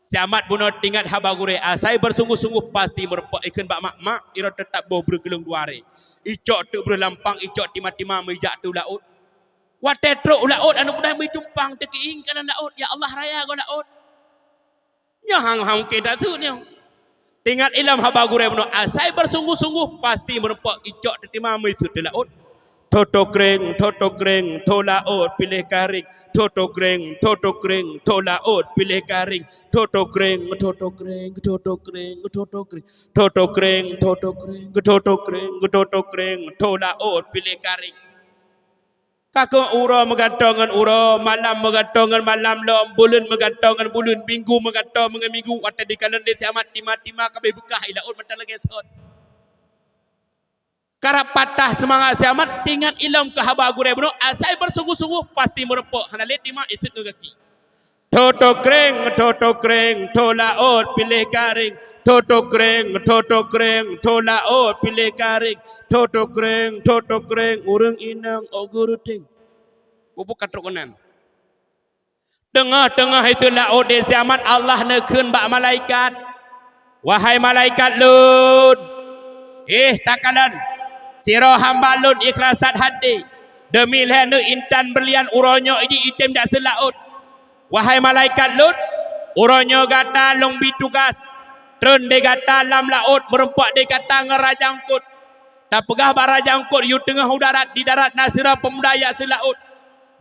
Si Amat bunoe teuingat haba gurèe, asai bersungguh-sungguh pasti meurumpok, ikheun bak mak, "Mak, ilôn teutap boh breuh keu lôn dua rèe. Icok teuk breuh lampang, icok tima-tima meujak teuk laôt. Watèe trok u laôt, aneuk muda meucumpang teuk keuieng keunan laôt, ya Allah, raya goe laôt." Nyoe han, han mungken taseuet nyoe. Teuingat ilom haba gurèe bunoe, asai bersungguh-sungguh pasti meurumpok, icok teutima meuseuet teuk laôt. Tho-tho kreng, tho-tho kreng, tho laôt piléh karéng. Tho-tho kreng, tho-tho kreng, tho laôt piléh karéng. Tho-tho kreng, tho-tho kreng, tho-tho kreng, tho-tho kreng. Tho-tho kreng, tho-tho kreng, tho-tho kreng, tho-tho kreng, tho laôt piléh karéng. Ka kheueh uroe meugantoe ngon uroe, malam meugantoe ngon malam, lom buleuen meugantoe ngon buleuen, minggu meugantoe ngon minggu, watèe dikalon lé si Amat tima-tima ka abéh beukah i laôt mantong lagèe sot. Karab patah seumangat si Amat, teuingat ilom keu haba gurèe bunoe, asai bersungguh-sungguh pasti meurumpok, hana lé tima iseuet ngon gaki. Tho-tho kreng, tho-tho kreng, tho laôt piléh karéng. Tho-tho kreng, tho-tho kreng, tho laôt piléh karéng. Tho-tho kreng, tho-tho kreng, ureueng inong ôk geuruténg. Bubuk ka trok keunan. Teungoh-teungoh i seuet laôt lé si Amat, Allah neukheun bak malaikat, "Wahai malaikat lôn, éh, takalon, sidroe hamba lôn ikhlas that haté, deumi lhèe neuk intan beurlian uroe nyoe jih item jak seuet laôt. Wahai malaikat lôn, uroe nyoe gata lôn bi tugaih, treun lé gata lam laôt meurumpok lé gata ngon Raja Eungkôt. Tapeugah bak Raja Eungkôt, 'Yue teungoh u darat, di darat na sidroe peumuda jak seuet laôt.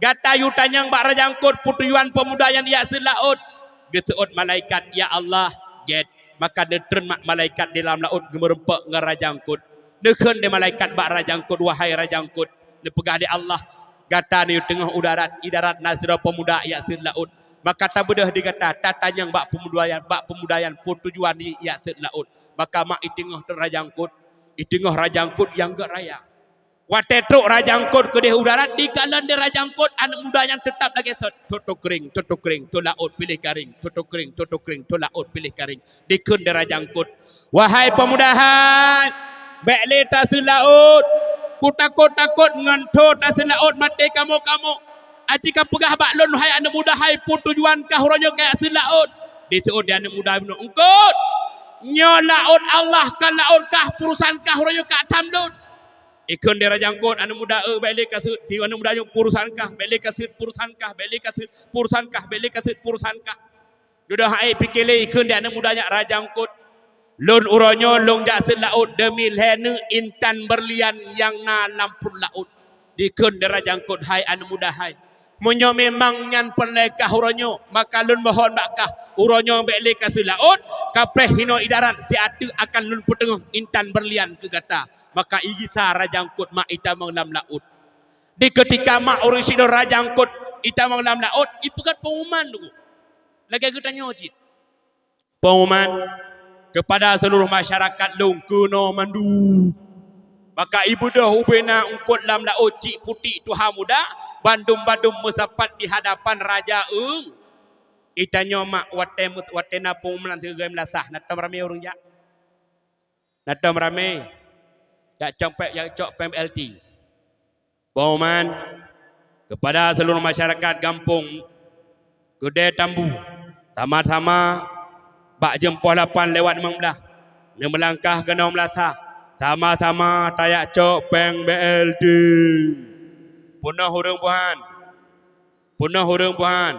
Gata yue tanyong bak Raja Eungkôt peue tujuan peumuda nyan jak seuet laôt.'" Geuseuôt malaikat, "Ya Allah, gèt." Maka neutreun mak malaikat di lam laôt geumeurumpok ngon Raja Eungkôt. Neukheun lé malaikat bak Raja Eungkôt, "Wahai Raja Eungkôt, neupeugah lé Allah, gata nyoe teungoh u darat, di darat na sidroe peumuda jak seuet laôt. Maka tabeudôh di gata, tatanyong bak peumuda nyan, bak peumuda nyan peue tujuan jih jak seuet laôt." Maka mak iteungoh treun Raja Eungkôt, iteungoh Raja Eungkôt nyang gèt raya. Watèe trok Raja Eungkôt keudéh u darat, dikalon lé Raja Eungkôt aneuk muda nyan teutap lagèe sot, tho-tho kreng, tho-tho kreng, tho laôt piléh karéng, tho-tho kreng, tho-tho kreng, tho laôt piléh karéng. Dikheun lé Raja Eungkôt, "Wahai peumuda hai, bèk lé taseuet laôt. Kutakot-takot ngon tho taseuet laôt maté kamoe-kamoe. Aci kapeugah bak lôn, hai aneuk muda hai, peue tujuan kah uroe nyoe kajak seuet laôt?" Diseuôt lé aneuk muda bunoe, "Eungkôt, nyoe laôt Allah, kon laôt kah, peurusan kah uroe nyoe ka tham lôn." Ikheun lé Raja Eungkôt, "Aneuk muda, eu, bèk lé kaseuet, si aneuk muda nyoe peurusan kah, bèk lé kaseuet, peurusan kah, bèk lé kaseuet, peurusan kah, bèk lé kaseuet, peurusan kah." Dudoe hai pike lé ikheun lé aneuk muda nyan, "Raja Eungkôt, lôn uroe nyoe lôn jak seuet laôt deumi lhèe neuk intan beurlian nyang na lam pruet laôt." Dikheun lé Raja Eungkôt, "Hai aneuk muda hai, meunyoe memang nyan peureulèe kah uroe nyoe, maka lôn mohon bak kah, uroe nyoe bèk lé kaseuet laôt, kapreh hinoe i darat, siat teuk akan lôn peuteungoh intan beurlian keu gata." Maka igisa Raja Eungkôt mak itamong lam laôt. Di keutika mak ureueng sidroe Raja Eungkôt itamong lam laôt, ipeugèt peungumuman dulu. Lagèe geutanyoe cit. Peungumuman keupada seuluruh masyarakat lôn keunoe mandum. Maka ibeudôh ubena eungkôt lam laôt, cit putéh tuha muda, bandum-bandum meusapat di hadapan Raja Eung-, Itanyoe mak watée, watée na peungumuman sigoe meulasah, na tom ramé ureuëng jak. Na tom ramé jak cok péng, jak cok péng B L T. Pengumuman kepada seluruh masyarakat gampông Keudée Tambu, sama-sama bak jeuem poh lapan lewat limong blaih neumeulangkah keunoe meulasah, sama-sama tajak cok péng B L T. Peunoh ureuëng buhan. Peunoh ureuëng buhan.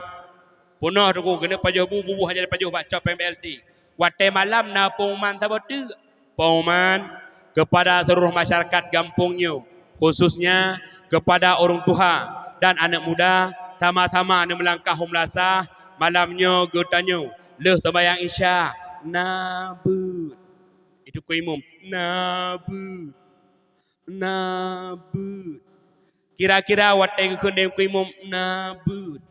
Peunoh teungku, keuneuk pajoh bu, bu hana pajoh bak cok péng B L T. Watée malam na pengumuman saboh teuk. Pengumuman kepada seluruh masyarakat gampông nyoe, khususnya kepada ureuëng tuha dan aneuëk muda, sama-sama neumeulangkah u meulasah malam nyoe geutanyoe lheueh seumayang Isya. Na beuet. Itu keu imum. Na beuet. Na beuet. Kira-kira watée geukheun lé keu imum, na beuet,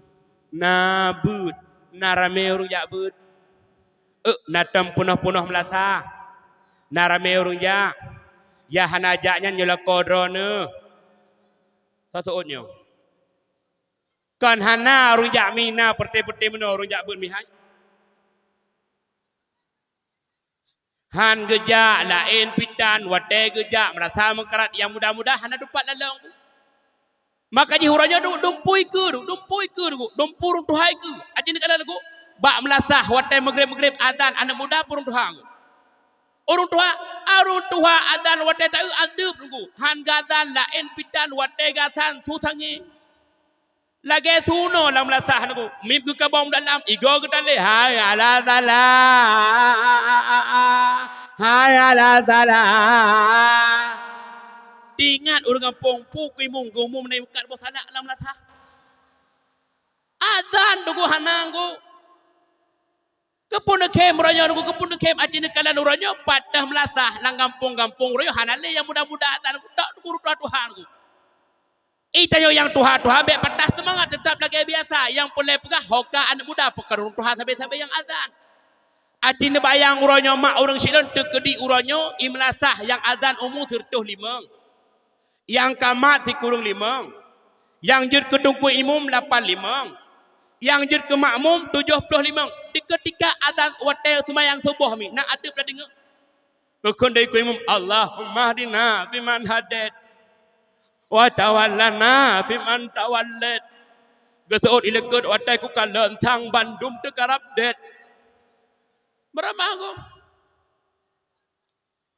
na beuet, na ramé ureuëng jak beuet. Euk, na tom peunoh-peunoh meulasah, na ramé ureuëng jak. Nyang hana jak nyan nyoe lakoe droeneuh. Soe seuôt nyoe? Kon hana ureuëng jak meunan, peureté-peureté meunoe ureuëng jak beuet meuhai. Han geujak laén pitan, watée geujak meurasa meukarat nyang muda-muda hana teumpat lalong. Maka jih uroe nyoe dum-, dumpui keu, dumpui keu, dumpui ureuëng tuha keu. Aci neukalon lagu, bak meulasah watée meugreb-meugreb azan aneuëk muda pun ureuëng tuha. Ureuëng tuha, ureuëng tuha azan watée taeu adeueb lagu. Han geuazan laén pitan watée geuazan su sangé. Lagée su noe lam lasah nyoe, mim geukabong dalam, igoe geutalé, "Hayya 'alas salah, hayya 'alas salah." Teuingat ureuëng gampông, peue keu imum, geumum na meukat boh salak lam lasah. Azan teungku hana teungku. Keupeue neukhém uroe nyoe teungku, keupeue neukhém aci neukalon uroe nyoe, pat teuh meulasah lam gampông-gampông uroe nyoe hana lé nyang muda-muda azan, tok teungku, tuha-tuha teungku. Itanyoe nyang tuha-tuha bék patah seumangat, teutab lagée biasa. Nyang peureulée peugah, ho ka aneuëk muda, pakon ureuëng tuha sabe-sabe nyang azan. Aci neubayang uroe nyoe mak ureuëng silon teukeudi uroe nyoe, i meulasah nyang azan umu sireutôh limong. Nyang ka mat sikureueng limong. Nyang jeuet keu teungku imum lapan limong. Nyang jeuet keu makmum tujoh ploh limong. Dikeutika azan watée seumayang suboh mi, na adeueb tadeungoe. Geukheun lé keu imum, "Allahummahdina fiman hadait, wa tawallana fiman tawallait." Geuseuôt ileukot watée kukalon sang bandum teukarab dét. Meuramah gob.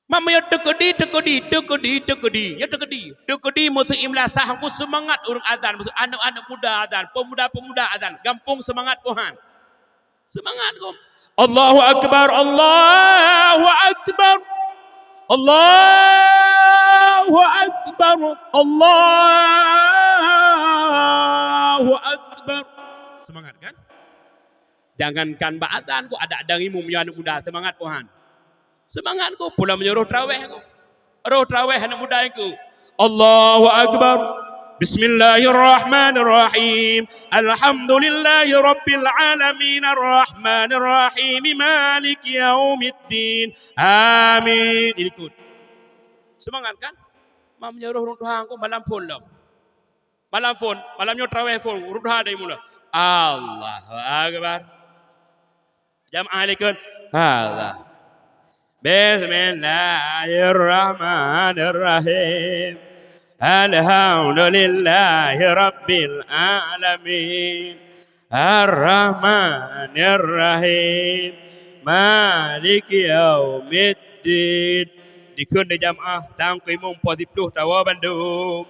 Meunyoe teukeudi, teukeudi, teukeudi, teukeudi. Nyoe teukeudi. Teukeudi meuseu i meulasah teungku seumangat ureuëng azan, meuseu aneuëk-aneuëk muda azan, peumuda-peumuda azan, gampông seumangat pohan. Seumangat gob. Allahu akbar, Allahu akbar. Allahu akbar, Allahu akbar. Seumangat kan? Jangankan bak azan teungku, adak dang imum nyoe aneuëk muda, seumangat pohan. Seumangat teungku, pulang meunyoe roh trawéh teungku. Roh trawéh aneuëk muda teungku. Allahu akbar. Bismillahirrahmanirrahim. Alhamdulillahirabbil alamin, arrahmanirrahim, maliki yaumiddin. Amin. Ilikot. Seumangat kan? Mak meunyoe roh ureuëng tuha teungku malam phon lom. Malam phon, malam nyoe trawéh phon, ureuëng tuha dari mula. Allahu akbar. Jamaah ilikot. Allah. Bismillahirrahmanirrahim. Alhamdulillahirabbil alamin. Arrahmanirrahim. Maliki yaumiddin. Dikheun lé jamaah, sang keu imum poh siplôh tawoe bandum.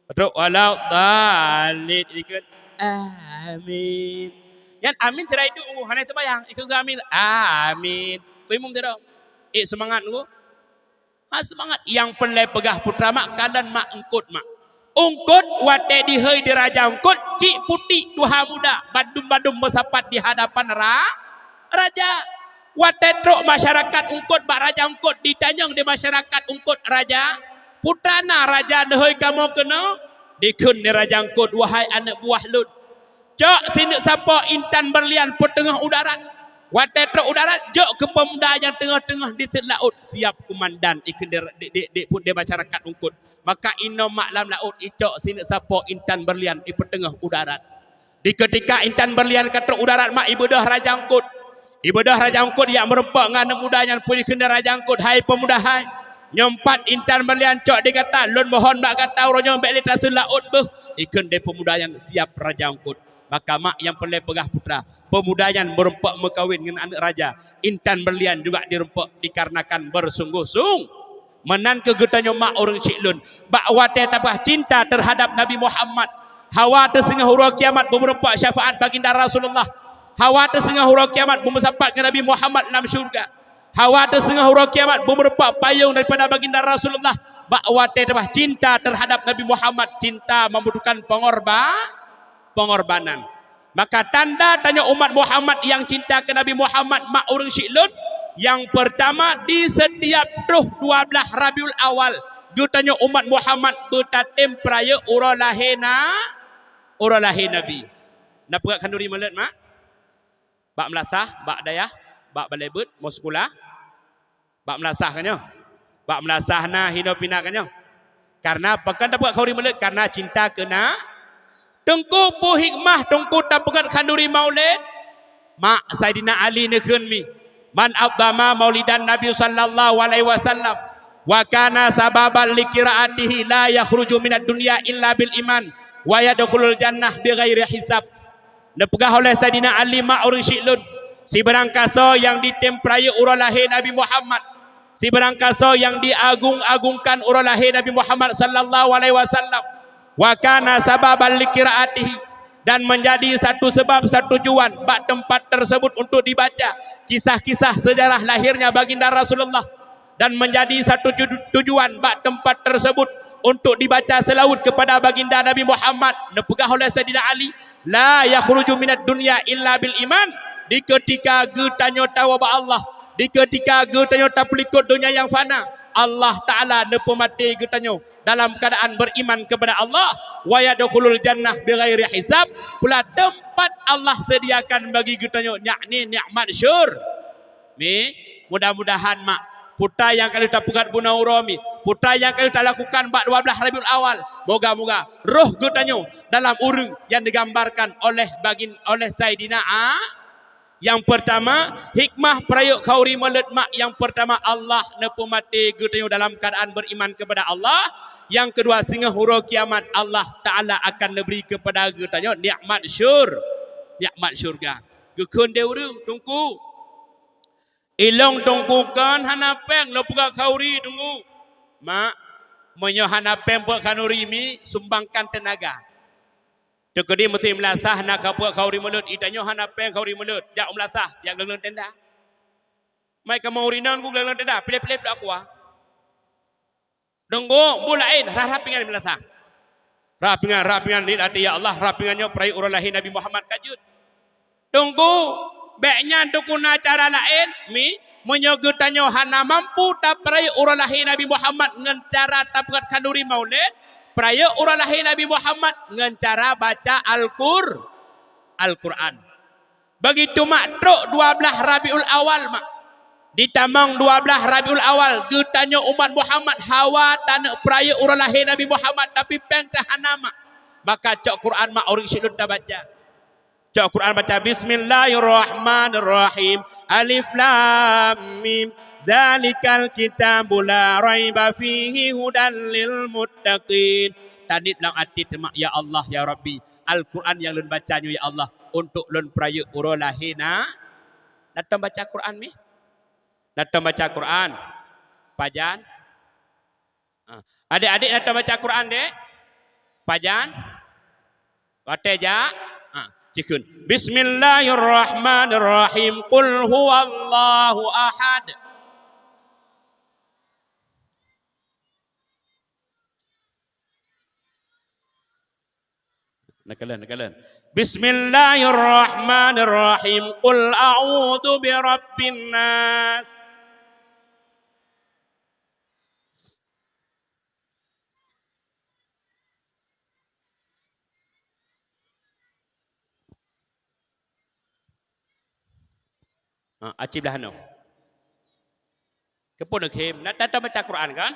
Trok walau dhalin, ikheun, "Amin." Nyan amin sira iduek, hana seumayang, ikheun amin. Amin. Keu imum sidroe. Eh, seumangat teungku. Ha, seumangat. Nyang peureulée peugah putra mak, kalon mak eungkot mak. Eungkot watée dihôi di raja eungkot, cik putik tuha muda, bandum-bandum meusapat di hadapan ra-, raja. Watée trok masyarakat eungkot bak raja eungkot, ditanyong di masyarakat eungkot, "Raja, putra na raja neuhôi kamoe keunoe?" Dikheun lé raja eungkot, "Wahai aneuëk buah lôn, cok sineuk sapo intan beurlian peuteungoh u darat. Watée trok u darat, jok keu peumuda nyang teungoh-teungoh di seuet laôt, siab keumandan," ikheun lé, di, di, di, di masyarakat eungkot. Maka inoe mak lam laôt icok sineuk sapo intan beurlian ipeuteungoh u darat. Di keutika intan beurlian ka trok u darat mak, ibeudôh Raja Eungkôt. Ibeudôh Raja Eungkôt jak meurumpok ngon aneuk muda nyan, peue jikheun lé Raja Eungkôt, "Hai peumuda hai, nyoe pat intan beurlian cok di gata, lôn mohon bak gata uroe nyoe bék lé taseulaôt beuh." Jikheun lé peumuda nyan, "Siap Raja Eungkôt." Maka mak nyang peureulée peugah putra, peumuda nyan meurumpok meukawen ngon aneuk raja, intan beurlian juga dirumpok dikarenakan beusunggoh-sung. Meunan keuh geutanyoe mak ureuëng syiek lôn, bak watée tapeugah cinta teuhadab Nabi Muhammad, hawa teuh singoh uroe kiamat beumeurumpok syafaat baginda Rasulullah, hawa teuh singoh uroe kiamat beumeusapat keu Nabi Muhammad lam syeuruga, hawa teuh singoh uroe kiamat beumeurumpok payong daripada baginda Rasulullah. Bak watée tapeugah cinta teuhadab Nabi Muhammad, cinta membutuhkan pengorba-, pengorbanan. Maka tanda tanyoe umat Muhammad nyang cinta keu Nabi Muhammad mak ureuëng syiek lôn, nyang peurtama di setiap troh dua blaih Rabiul Awal, geutanyoe umat Muhammad beutatem peurayeuk uroe lahé na-, uroe lahé Nabi. Na peugah khanduri Maulid mak? Bak meulasah, bak dayah, bak balée beuet, mo sikula. Bak meulasah ka nyoe? Bak meulasah na hinoe pih na ka nyoe? Kareuna pakon tapeugét khanduri Maulid? Kareuna cinta keu na-, Teungku, peue hikmah Teungku tapeugét khanduri Maulid? Mak Saidina Ali neukheun mi, "Man 'azzama maulidan Nabi sallallahu alaihi wasallam wa kana sababan li qiraatihi la yakhruju minad dunya illa bil iman wa yadkhulul jannah bighairi hisab." Neupeugah oleh Saidina Ali mak ureuëng syiek lôn, "Sibarang kasoe nyang jitem peurayeuk uroe lahé Nabi Muhammad, sibarang kasoe nyang jiagung-agungkan uroe lahé Nabi Muhammad sallallahu alaihi wasallam, wa kana sababan li qiraatihi, dan menjadi satu sebab, satu tujuan bak teumpat tersebut untuk dibaca kisah-kisah sejarah lahirnya baginda Rasulullah, dan menjadi satu ju-, tujuan bak teumpat tersebut untuk dibaca selawat kepada baginda Nabi Muhammad," neupeugah oleh Saidina Ali, "La yakhruju minad dunya illa bil iman." Di keutika geutanyoe tawoe bak Allah, di keutika geutanyoe tapeulikot donya nyang fana, Allah Taala neupeumaté geutanyoe dalam keuadaan beriman kepada Allah, "Wa yadkhulul jannah bighairi hisab." Pula teumpat Allah sediakan bagi geutanyoe, yakni nikmat syur-, Mi, mudah-mudahan mak, peue nyang ka lheueh tapeugét bunoe uroe mi, peue nyang ka lheueh talakukan bak dua blaih Rabiul Awal, moga-moga roh geutanyoe dalam ureuëng nyang digambarkan oleh bagin-, oleh Saidina A. Nyang peurtama, hikmah peurayeuk khanduri Maulid mak nyang peurtama, Allah neupeumaté geutanyoe dalam keuadaan beriman kepada Allah. Nyang keudua, singoh uroe kiamat Allah Taala akan neubri kepada geutanyoe nikmat syur-, nikmat syurga. Geukheun lé ureuëng, Teungku, ilong Teungku kon hana péng lôn peugét khanduri, Teungku. Mak, meunyoe hana péng peugét khanduri mi, sumbangkan teunaga. Teukeudi meusti meulasah na ka peugét khanduri Maulid, geutanyoe hana péng khanduri Maulid, jak u meulasah, jak gleng-gleng tenda. Mai kamoe ureuëng inong Teungku gleng-gleng tenda, piléh-piléh peudak kuah. Teungku, bu laén, rhah-rhah pingan meulasah. Rhah pingan, rhah pingan, niet até, "Ya Allah, rhah pingan nyoe peurayeuk uroe lahé Nabi Muhammad ka jeuet." Teungku, bék nyan Teungku na cara laén, mi, meunyoe geutanyoe hana mampu tapeurayeuk uroe lahé Nabi Muhammad ngon cara tapeugét khanduri Maulid, peurayeuk uroe lahé Nabi Muhammad ngon cara baca Al-Qur-, Al-Qur'an. Begitu mak trok dua blaih Rabiul Awal mak. Ditamong dua blaih Rabiul Awal, geutanyoe umat Muhammad hawa taneuk peurayeuk uroe lahé Nabi Muhammad, tapi péng teuh hana mak. Maka cok Qur'an mak ureuëng syiek lôn tabaca. Cok Qur'an baca, "Bismillahirrahmanirrahim. Alif lam mim. Dzalikal kitabu la raiba fihi hudan lil muttaqin." Taniet lam até teuh mak, "Ya Allah, ya Rabbi, Al-Qur'an nyang lôn baca nyoe, ya Allah, untuk lôn peurayeuk uroe lahé na." Na tom baca Qur'an mi? Na tom baca Qur'an? Pajan? Ah, adék-adék na tom baca Qur'an, dék? Pajan? Watée jak? Ah, jikheun, "Bismillahirrahmanirrahim. Qul huwallahu ahad." Neukalon, neukalon. "Bismillahirrahmanirrahim. Qul a'udzu birabbin nas." Ha, aci blah nyoe. Keupeue neukhém? Na tom baca Qur'an kan?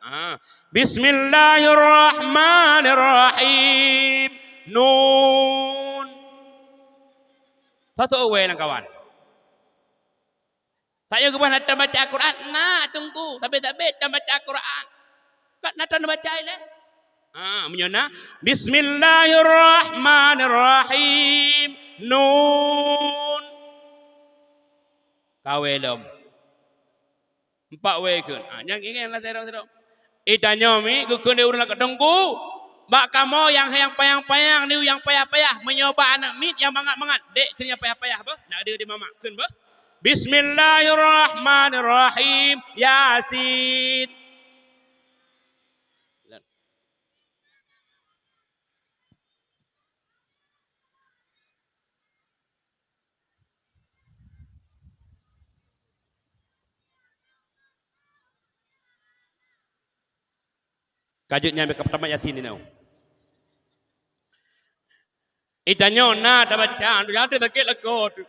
Ha. Bismillahirrahmanirrahim. Nun. Pasoe awai lam kawan. Sayoe geuboh na tabaca Al-Quran, na teungku, sabé-sabé tabaca Al-Quran. Ka na tabaca ilée. Ha, meunyoe na, Bismillahirrahmanirrahim. Nun. Kawé lom. Empat wée kheun. Ha, nyang ingat lah sidroe-sidroe. Ih, tanyoe miet geukheun lé ureuëng lakoe teungku. Bak kamoe nyang, nyang payang-payang, nyoe nyang payah-payah, meunyoe bak aneuëk miet nyang mangat-mangat, dék kheun nyang payah-payah beuh, nak deuh di mamak kheun beuh. Bismillahirrahmanirrahim. Yasin. Ka jeuet nyan ka tamat Yasin inoe. Ih, tanyoe na tabaca, nyang teuh sakét lakoe teuh.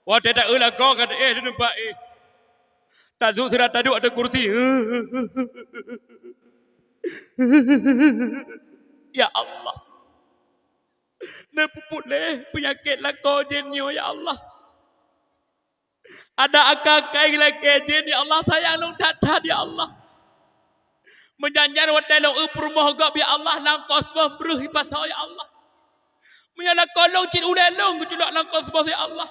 Watée taeu lakoe ka taéh di teumpat éh. Taduek sira taduek ateueh kursi. Ya Allah. Neupeupuléh peunyakét lakoe jén nyoe, ya Allah. Adak akai-akai lakée jén, ya Allah, sayang lôn that-that, ya Allah. Meujan-jan watée lôn eu peurumoh gob, ya Allah, lam kosmos breuh ipasoe, ya Allah. Meunyoe lakoe lôn cit ulée lôn geuculok lam kosmos, ya Allah.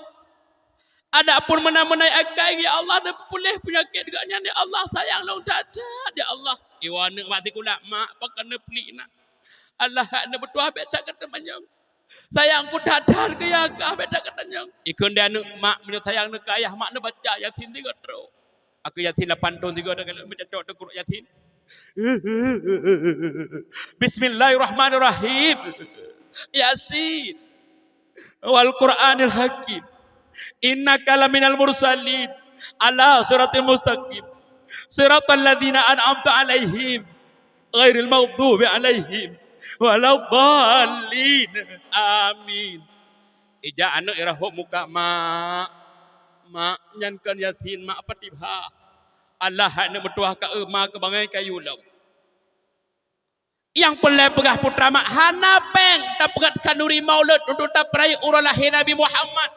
Adapun meunan-meunan akai, ya Allah, neupeupuléh peunyakét gobnyan, ya Allah, sayang lôn that-that, ya Allah. Iwa aneuëk bak sikula, mak, pakon neupeulik na. Allah hak neubeutuah bék that ka teumanyong. Sayang ku that-that keu yah kah bék that ka teumanyong. Ikheun di aneuëk mak, meunyoe sayang neuh keu ayah mak neubaca Yasin tiga troh. Aku Yasin lapan thon tiga troh kalau meucocok teukuruk Yasin. Bismillahirrahmanirrahim. Yasin. Wal Qur'anil Hakim. Innaka laminal mursalin. Ala siratil mustaqim. Siratal ladzina an'amta 'alaihim. Ghairil maghdubi 'alaihim waladdallin. Amin. Ijak aneuëk irahop muka, "Mak, mak, nyan kon Yasin, mak, apa tibha?" Allah hak neumeutuah ka eu ma keu bangai kayu lom. Nyang peureulée peugah putra mak, hana péng tapeugét khanduri maulud untuk tapeurayeuk uroe lahé Nabi Muhammad.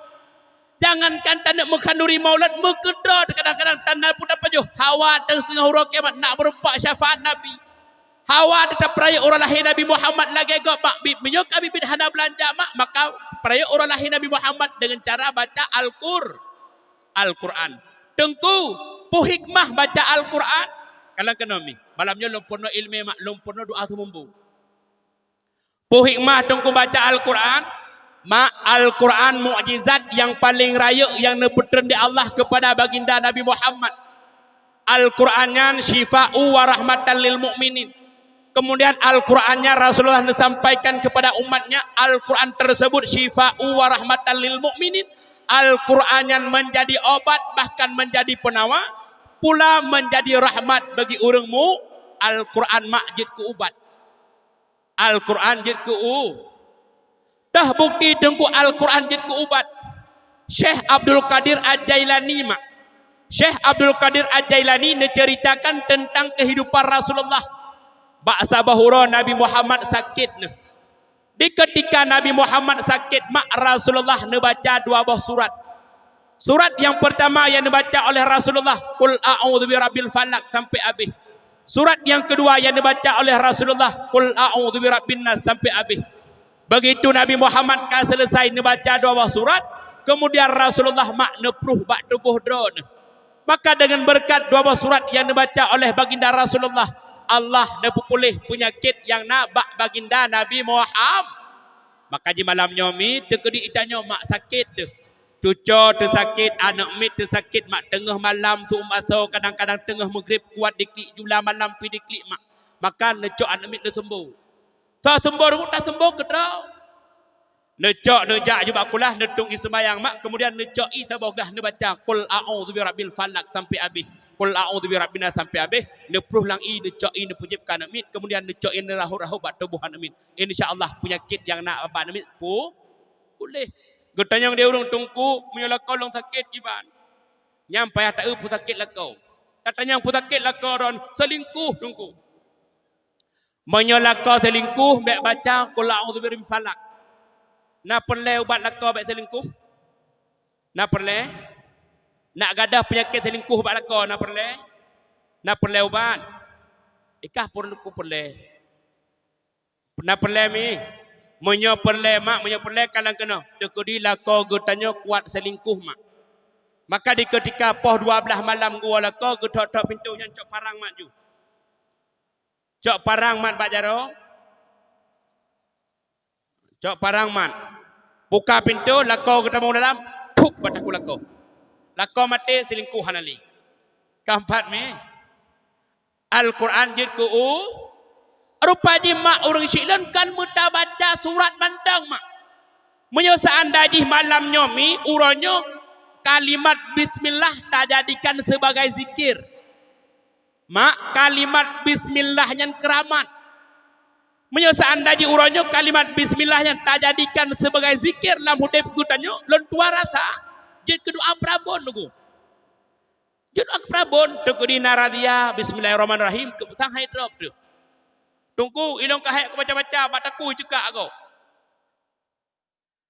Jangankan taneuk meukhanduri maulud, meukeudroe kadang-kadang tanda pun tapajoh. Hawa teuh singoh uroe kiamat nak meureumpok syafaat Nabi. Hawa teuh tapeurayeuk uroe lahé Nabi Muhammad lagée gob mak bit. Meunyoe ka bit-bit hana beulanja mak, maka peurayeuk uroe lahé Nabi Muhammad deungon cara baca Al-Qur-, Al-Quran. Teungku, peue hikmah baca Al-Quran? Kalon keunoe mi, malam nyoe lôn peurunoe iéleumé mak, lôn peurunoe doa seumeumbu. Peue hikmah teungku baca Al-Quran? Mak, Al-Quran mukjizat nyang paleng rayeuk nyang neupeutreun di Allah keupada baginda Nabi Muhammad. Al-Quran nyan syifa'u wa rahmatan lil mu'minin. Kemudian Al-Quran nyan Rasulullah neusampaikan keupada umatnya, Al-Quran tersebut syifa'u wa rahmatan lil mu'minin. Al-Quran nyan menjadi obat, bahkan menjadi penawa, pula menjadi rahmat bagi ureuëng mu-, Al-Quran mak jeuet keu ubat. Al-Quran jeuet keu u-, teuh bukti teungku Al-Quran jeuet keu ubat. Syekh Abdul Qadir Al-Jailani mak. Syekh Abdul Qadir Al-Jailani neuceuritakan teuntang keuhidupan Rasulullah bak saboh uroe Nabi Muhammad sakét neuh. Di keutika Nabi Muhammad sakét mak, Rasulullah neubaca dua boh surat. Surat nyang peurtama nyang neubaca oleh Rasulullah, "Qul a'udzu birabbil falaq," sampai abéh. Surat nyang keudua nyang neubaca oleh Rasulullah, "Qul a'udzu birabbin nas," sampai abéh. Begitu Nabi Muhammad ka selesai neubaca dua boh surat, kemudian Rasulullah mak neuproh bak tuboh droeneuh. Maka deungon beureukat dua boh surat nyang neubaca oleh baginda Rasulullah, Allah neupeupuléh peunyakét nyang na bak baginda Nabi Muham-, Maka jimalam nyoe mi, teukeudi ita nyoe mak sakét deuh. Cuco teusakét, aneuëk miet teusakét, mak teungoh malam, su-uem asoe, kadang-kadang teungoh meugreb kuat diklik, jula malam pi diklik mak. Maka neucok aneuëk miet neuseumbo. Soe seumbo ruku tasumbo keudroe. Neucok neujak jubak kulah, neutueng ie seumayang mak, keumudian neucok ie saboh glah neubaca, "Qul a'udzu birabbil falaq," sampai abéh. "Qul a'udzu birabbin nas," sampai abéh. Neuproh lam ie, neucok ie, neupeujép keu aneuëk miet, keumudian neucok ie neurahot-rahot bak tuboh aneuëk miet. Insya Allah, peunyakét nyang na bak aneuëk miet pu-, puléh. Geutanyong di ureuëng, "Teungku, meunyoe lakoe lôn sakét kiban?" Nyan payah taeu peue sakét lakoe. Tatanyong peue sakét lakoe droen, selingkuh, Teungku. Meunyoe lakoe selingkuh, bék baca, "Qul a'udzu birabbil falaq." Na peureulée ubat lakoe bék selingkuh? Na peureulée? Nak gadôh peunyakét seulingkoh bak lakoe na peureulée? Na peureulée ubat? Ikah peureulée, peureulée. Na peureulée mi? Meunyoe peureulée mak, meunyoe peureulée ka lôn keunoe. Teukeudi lakoe geutanyoe kuat seulingkoh mak. Maka di keutika poh dua blaih malam geuwoe lakoe, geuthok-thok pintoe nyan cok parang mat ju. Cok parang mat bak jaroe. Cok parang mat. Buka pintoe, lakoe geutamong dalam, phup bak takue lakoe. Lakoe maté, seulingkoh hana lé. Keumpat mi? Al-Quran jeuet keu u. Rupa jih mak ureuëng syiek lôn kan meuta baca surat mantong mak. Meunyoe seandai jih malam nyoe mi, uroe nyoe kalimat bismillah tajadikan sebagai zikir. Mak, kalimat bismillah nyan keuramat. Meunyoe seandai jih uroe nyoe kalimat bismillah nyan tajadikan sebagai zikir lam udeb geutanyoe, lôn tuan rasa jeuet keu doa peurabon teungku. Jeuet doa peurabon, teukeudi na razia, bismillahirrahmanirrahim, keu sang hai drop tu. Teungku, ilong kahek kubaca-baca, bak takue ceukak agoe.